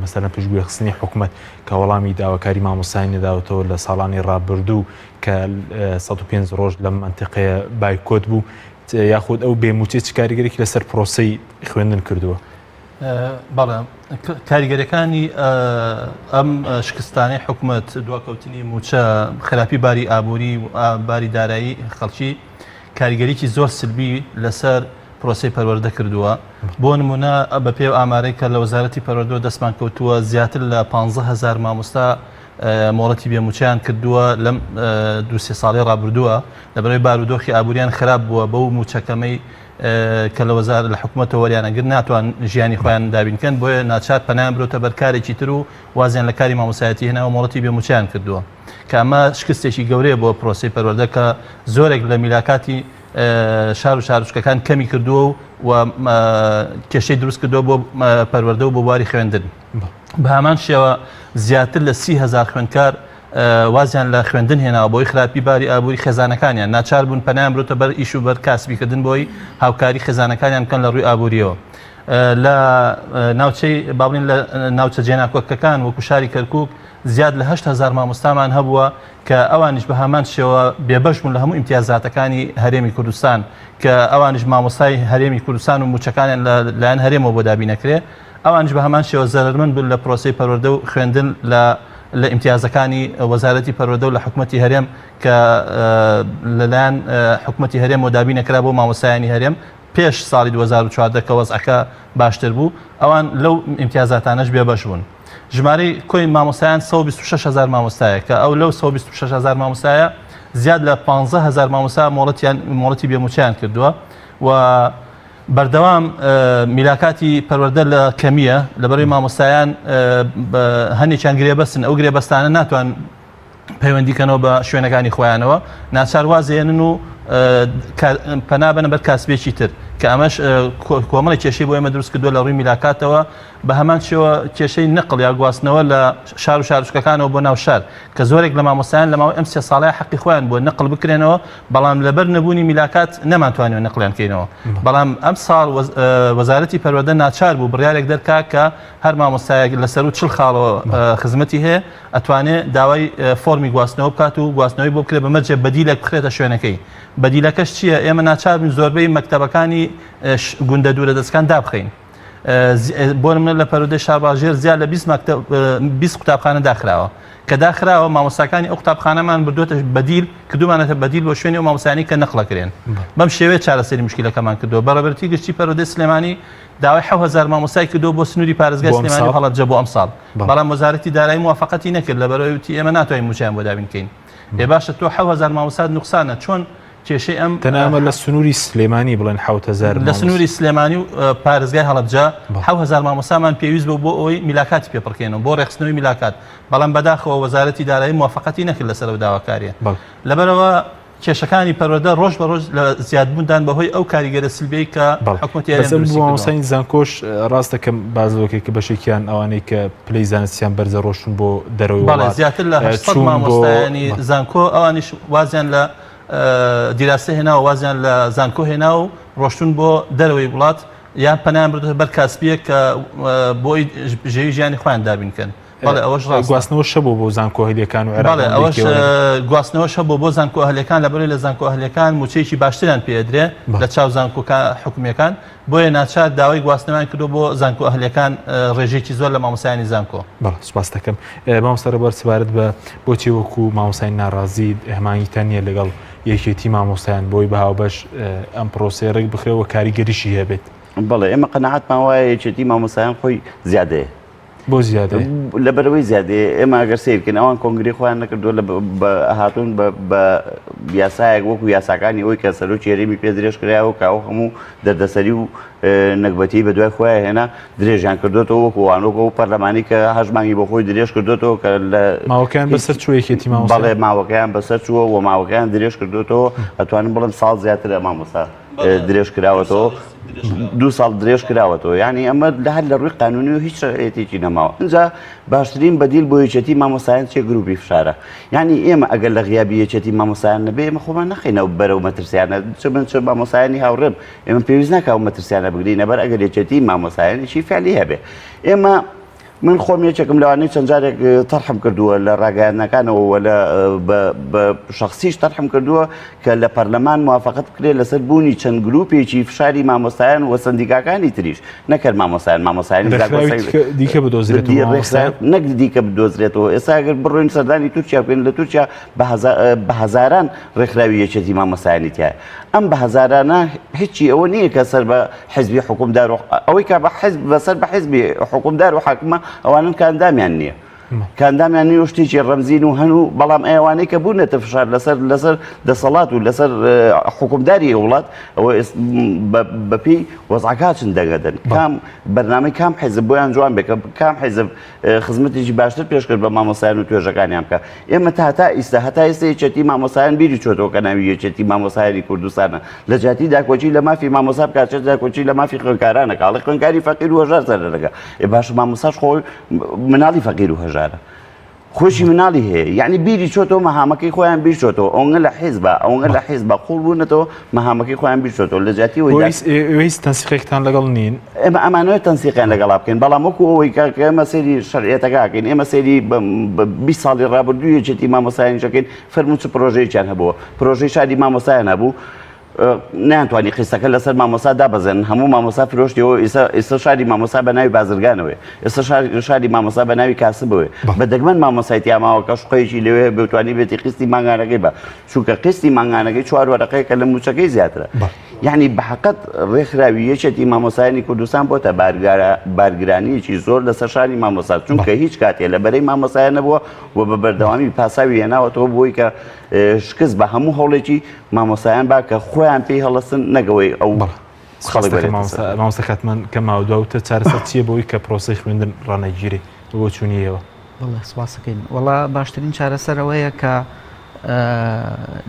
مەسەلەن پشتگوێخستنی حکومەت کە وەڵامی داواکاری مامۆستایانی نەداوەتەوە لە ساڵانی ڕابردوو کە 105 ڕۆژ لەم مەنتیقەیە بایکۆت بوو یاخود ئەو بێ مووچەی چ کاریگەرێکی لەسەر پرۆسەی خوێندن کردووە؟ بەڵێ کاریگەریەکانی ئەم شکستانەی حکومەت دواکەوتنی مووچە خراپی باری ئابووری و باری دارایی خەڵکی کاریگەریی زۆر سلبی لەسەر پرۆسەی پەروەردە کردووە. بۆ نموونە بە پێی ئەو ئامارەی کە لە وەزارەتی پەروەردەوە دەستمان کەوتووە زیاتر لە 15 هەزار مامۆستا مۆڵەتی بێموچەیان کردووە لەم دوو سێ ساڵی ڕابردووە لەبەرەوەی بارودۆخی ئابووریان خراپ بووە بەو موچەکەمەی کە لە وەزار لە حکوومەتەوە وەریانەگر ناتوان ژیانی خۆیان دابینکەن بۆیە ناچار پەنایان برۆتە بەر کارێکی تر و وازیان لە کاری مامۆسایەتی هێناوە مۆڵەتی بێموچەیان کردووە. کە ئەمە شکستێکی گەورەیە بۆ پرۆسەی پەروەردە کە زۆرێک لە میلاکاتی شار و شارۆچکەکان کەمی کردووە و کێشەی دروست کردووە بۆ پەروەردە و بۆ بواری خوێندن. بە هەمان شێوە زیاتر لە 30هزار خوێندکار وازیان لە خوێندن هێناوە بۆی خراپی باری ئابووری خێزانەکانیان ناچار بوون پەنایان برۆتە بەر ئیش و بەر کاسبیکردن بۆی هاوکاری خێزانەکانیان بکەن لە ڕووی ئابووریەوە. لە ناوچەی باڵین لە ناوچە جێناکۆکەکان وەکو شاری کەرکک زیاد لە 8000 مامۆستامان هەبووە کە ئەوانیش بە هەمان شێوە بێبەش بوون لە هەموو ئیمتیازاتەکانی هەرێمی کوردستان کە ئەوانیش مامۆستای هەرێمی کوردستان و موچەکانیان لە لایەن هەرێمەوە بۆ دابینەکرێ ئەوانیش بە هەمان شێوە زەرەرمەند بوون لە پرۆسەی پەروەردە و خوێندن لە لە ئیمتیازەکانی وەزارەتی پەروەردە و لە حکومەتی هەرێم کە لەلایەن حکومەتی هەرێمەوە دابینەکرا بۆ مامۆستایانی هەرێم پێش ساڵی 2014 کە وەزعەکە باشتر بوو ئەوان لەو ئیمتیازاتانەش بێبەش بوون. ژمارەی کۆی مامۆستایان 126 هەزار مامۆستایە کە ئەو لەو 126 هەزار مامۆستایە زیاد لە 15 هەزار مامۆستا مۆڵەتیان مۆڵەتی بێموچەیان کردووە و بەردەوام میلاکاتی پەروەردە لە کەمیە لەبەرەی مامۆستایان هەندێکیان گرێبەستن ئەو گرێبەستانە ناتوان پەیوەندی کەنەوە بە شوێنەکانی خۆیانەوە ناچار وازێنن و پەنا بەنە بەر کاسبێکی تر کە ئەمەش کۆمەڵی کێشەی بۆ ئێمە دروست کردووە لە ڕووی میلاکاتەوە بە هەمان شێوە کێشەی نەقڵ یا گواستنەوە لە شار و شارچکەکانەوە بۆ ناو شار کە زۆرێک لە مامۆستایان لە ماوەی ئەم سێ ساڵەیە حەقی خۆیان بووە نەقڵ بکرێنەوە بەڵام لەبەر نەبوونی میلاکات نەمانتوانیوە نەقڵیان کەینەوە بەڵام ئەم ساڵ وەزارەتی پەروەردە ناچار بوو بڕیارێک دەرکا کە هەر مامۆستایەک لە سەروو 40 خاڵەوە خزمەتی هەیە ئەتوانێ داوای فۆرمی گواستنەوە بکات و گواستنەوەی بۆ بکرێت بە مەرجێ بەدیلێک بخرێتە شوێنەکەی بەدیلەکەش چییە ئێمە ناچار بووین زۆربەی مەکتەبەکانی گوندە دوورە دەستەکان دابخەین بۆ نمونە لە پەروەردەی شارباژێر زیاد لە 20 مەکتەب 20 قوتابخانە داخراوە کە داخراوە مامۆستاکانی ئەو قوتابخانەمان بردوێتە بەدیل کردومانەتە بەدیل بۆ شوێنی ئەو مامۆستایانی کە نەقڵەکرێن بەم شێوەیە چارەسەری مشکلەکەمان کردووە بەڕێوەبەرێتی گشتی پەروەردەی سلێمانی داوای 7000 مامۆستای کردووە بۆ سنووری پارێزگای سلێمانی و هەڵەبجە بۆ ئەمساڵ بەڵام وەزارەتی دارایی موافقەتی نەکرد لەبەرئەوەی وتی ئێمە ناتوانین مووچەیان بۆ دابین کەین ئێ باشە تۆ 7000 مامۆستات نوقسانە چۆن کێشەی ئەم تەنها ئەمە لە سنووری سلێمانی بڵێن 7000 لە سنووری سلێمانی و پارێزگای هەڵەبجە 7000 مامۆستامان پێویست بوو بۆ ئەوەی میلاکاتی پێ پڕکەینەوە بۆ ڕێکخستنەوەی میلاکات بەڵام بەداخەوە وەزارەتی دارایی موافقەتی نەکرد لەسەر ئەو داواکاریە لەبەرەوە کێشەکانی پەروەردە ڕۆژ بە ڕۆژ لە زیادبووندان بەهۆی ئەو کاریگەرە سلبیەی کە حکوومەتی هەرێم دروستی کردووە. مامۆستایانی زانکۆش ڕاستە کە باس لەوە کە بەشێکیان ئەوانەی کە پلەی زانستیان بەرزە ڕۆشتون بۆ دەرەوەی وڵات. بەڵێ زیاتر لە 800 مامۆستایانی زانکۆ ئەوانیش وازیان لە دیراسە هێناوە وازیان لە زانکۆ هێنا و ڕۆشتون بۆ دەرەوەی وڵات یان پەنایان بردووەتە بەر کاسبیەک کە بۆی بژێوی ژیانی خۆیان دابین کەن. بەڵێ ئەوەش ڕاستە. گواستنەوەش هەبوو بۆ زانکۆ ئەهلیەکان و عێراق بەڵێ ئەوەش گواستنەوەش هەبوو بۆ زانکۆ ئەهلیەکان لەبەرئەوەی لە زانکۆ ئەهلیەکان مووچەیەکی باشتریان پێ ئەدرێ لە چاو زانکۆکە حکومیەکان بۆیە ناچار داوای گواستنەوەیان کردووە بۆ زانکۆ ئەهلیەکان ڕێژەیەکی زۆر لە مامۆستایانی زانکۆ. بەڵێ سوپاس دەکەم مامۆستا ڕێبوار سەبارەت بە بۆچی وەکو مامۆستای ناڕازی هەماهەنگیتان نییە لەگەڵ یەکێتی مامۆستایان بۆی بە هاوبەش ئەم پرۆسەیە ڕێک بخرێ و کاریگەریشی هەبێت؟ بەڵێ ئێمە قەناعەتمان وایە یەکێتی مامۆستایان خۆی زیادەیە بۆ زیادەیە؟ لەبەرئەوەی زیادەیە ئێمە ئەگەر سەیر بکەین ئەوان کۆنگرەی خۆیان نەکردووە لە هاتوون بە یاسایەک وەکو یاساکانی ئەوەی کە سەرۆکی هەرێمی پێ درێژ کرایەوە کە ئەو هەموو دەردەسەری و نەگبەتی بە دوای خۆیان هێنا درێژیان کردوێتەوە وەکو وان وەکو ئەو پەرلەمانی کە هەشت مانگی بۆ خۆی درێژ کردوێتەوە کە لە ماوەکەیان بەسەر چووە یەکێتی مامۆستا بەڵێ ماوەکەیان بەسەر چووە و ماوەکەیان درێژ کردوێتەوە ئەتوانم بڵێم ساڵ زیاترە مامۆستا درێژ کراوەتەوە دوو ساڵ درێژ کراوەتەوە یعنی ئەمە لە هەر لە ڕووی قانونی و هیچ شەرعیەتێکی نەماوە ئینجا باشترین بەدیل بۆ یەکێتی مامۆستایان چێ گروپی فشارە یعنی ئێمە ئەگەر لە غیابی یەکێتی مامۆستایان نەبێ ئێمە خۆمان نەخەینەوە بەرەو مەترسیانە چ من چ مامۆستایانی هاوڕێم ئێمە پێویست ناکا ئەو مەترسیانە بگرینە بەر ئەگەر یەکێتی مامۆستایانێکی فعلی هەبێ ئێمە من خۆم یەکێکم لەوانەی چەند جارێک تەرحم کردووە لە ڕاگەیاندنەکانەوە و لە بە شخصیش تەرحم کردووە کە لە پەرلەمان موافقەت بکرێت لەسەر بوونی چەند گروپێکی فشاری مامۆستایان و سندیکاکانی تریش نەکەر مامۆستایان مامۆستایانی دیکە بدۆزرێتەوە نەک دیکە بدۆزرێتەوە ئێستا گەر بڕۆین سەردانی تورکیا بکەین لە تورکیا بە هەزاران ڕێکخراوی یەکێتی مامۆستایانی تایە ئەم بە هەزارانە هیچی ئەوە نییە کە سەر بە حزبی حکومدار و ئەوەی کە بە حزب بەسەر بە حزبی حکومدار و حاکمە ئەوانن کە ئەندامیان نییە کاندامیان نیە و شتێکی ڕەمزین و هەن و بەڵام ئەوانەی کە بوونەتە فشار لەسەر لەسەر دەسەڵات و لەسەر حکومداری وڵات ئەوە بەپێی وەزعەکە چن دەگەدەن کام بەرنامەی کام حیزب بۆیان جوان بێ کە کام حیزب خزمەتێکی باشتر پێشکەش بە مامۆستایان و توێژەکانیان بکە ئێمە تا تا ئیستا هەتا ئێستا یەکێتی مامۆستایان بیری چۆتەوە کە ناوی یەکێتی مامۆستایانی کوردستانە لە جیاتی داکۆکی لە مافی مامۆستا بکات چێت داکۆکی لە مافی خوێندکارانە کاڵی خوێندکاری فەقیر و هەژار سەردەگا ئێ باشە مامۆستاش خۆی مناڵی فەقیر و هەژارە خۆشی مناڵی هەیە یعنی بیری چۆتەوە مەهامەکەی خۆیان بیر چۆتەوە ئەوەنگە لە حیزبە ئەوەنگە لە حیزبە قوڵ بوونەتەوە مەهامەکەی خۆیان بیر چۆتەوە لە جیاتی ئەوەی هیچ تەنسیقێکتان لەگەڵ نین؟ ئێمە ئەمانەوێت تەنسیقیان لەگەڵا بکەین بەڵام وەکو ئەوەی کە ئێمە سەیری شەرعیەتەکە ئەکەین ئێمە سەیری 20 ساڵی ڕابردوو یەکێتی مامۆستایانیش ئەکەین فەرموو چ پرۆژەیەکیان هەبووە پرۆژەی شاری مامۆستایان هەبوو نەیانتوانی قیستەکە لەسەر مامۆستا دابەزێنن هەموو مامۆستا فرۆشتیەوە ئێستا ئێستا شاری مامۆستا بە ناوی بازرگانەوەی ئێستا شاری مامۆستا بە ناوی کاسبەوەی بە دەگمەن مامۆستای تیاماوە کە شوقەیەکی لەوێ بتوانی بێتی قیستی مانگانەکەی بە چونکە قیستی مانگانەکەی چوار وەرەقەیەکە لە موچەکەی زیاترە یعنی بەحقت ڕێکخراوی یەکێتی مامۆسایانی کوردستان بۆتە بارگرانیەکی زۆر لەسەر شانی مامۆسا چونکە هیچ کاتێ لە بەرەی مامۆسایان نەبووە و بە بەردەوامی پاساوی هێناوەتەوە بۆی کە شکست بە هەموو هەوڵێکی مامۆسایان با کە خۆیان پێی هەڵەسن نەگەوەی ئەو خەڵک مامۆستا کاتمان کە ماوە دواوتە چارەسەر چییە بۆی کە پرۆسەی خوێندن ڕانەگیرێ بۆ چوونیەوە بەڵێ سپاسەکەین وەڵا باشترین چارەسەر ئەوەیە کە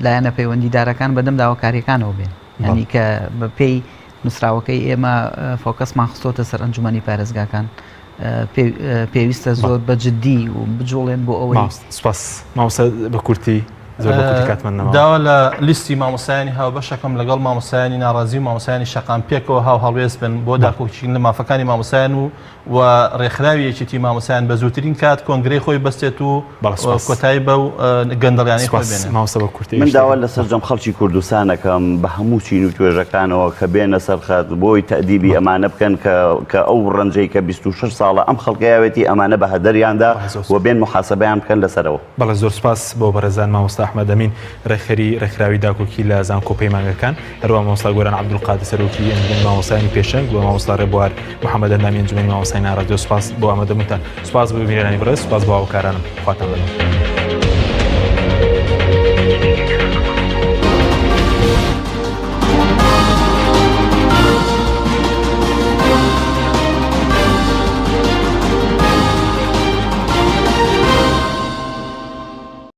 لایەنە پەیوەندیدارەکان بەدەم داواکاریەکانەوە بێن ینی کە بە پێی نووسراوەکەی ئێمە فۆکەسمان خستۆتە سەر ئەنجومەنی پارێزگاکان پێویستە زۆر بە جددی و بجوڵێن بۆ ئەوەی سپاس مامۆستا بە کورتی زۆر بە کورتی کاتمان نەماوە. داوا لە لیستی مامۆستایانی هاوبەشەکەم لەگەڵ مامۆستایانی ناڕازی و مامۆستایانی شەقام پێکەوە هاو هەڵوێست بن بۆ داکۆکیکردن لە مافەکانی مامۆستایان و و ڕێکخراوی یەکێتی مامۆستایان بە زووترین کات کۆنگرەی خۆی بەستێت و کۆتایی بەو گەندەڵیانەی خۆی بێنێت. مامۆستا بە کورتی من داوا لە سەرجەم خەڵکی کوردستان ئەکەم بە هەموو چین و توێژەکانەوە کە بێنە سەر خەت بۆی تەئدیبی ئەمانە بکەن کە کە ئەو ڕەنجەی کە 26 ساڵە ئەم خەڵکە یاوێتی ئەمانە بە هەدەریاندا و بێن موحاسەبەیان بکەن لەسەرەوە. بەڵێ زۆر سوپاس بۆ بەڕێزان مامۆستا ئەحمەد ئەمین ڕێکخەری ڕێکخراوی داکۆکی لە زانکۆ پەیمانگەکان، هەروەها مامۆستا گۆران عەبدولقادر سەرۆکی ئەنجومەنی مامۆستایانی پێشەنگ و مامۆستا ڕێبوار محەمەد ئەندامی ئەنجومەنی مامۆستای ناڕازی. سوپاس بۆ ئامادەبوونتان. سوپاس بۆ بینەرانی بەڕێز، سوپاس بۆ هاوکارانم. خواتان لەگەڵ.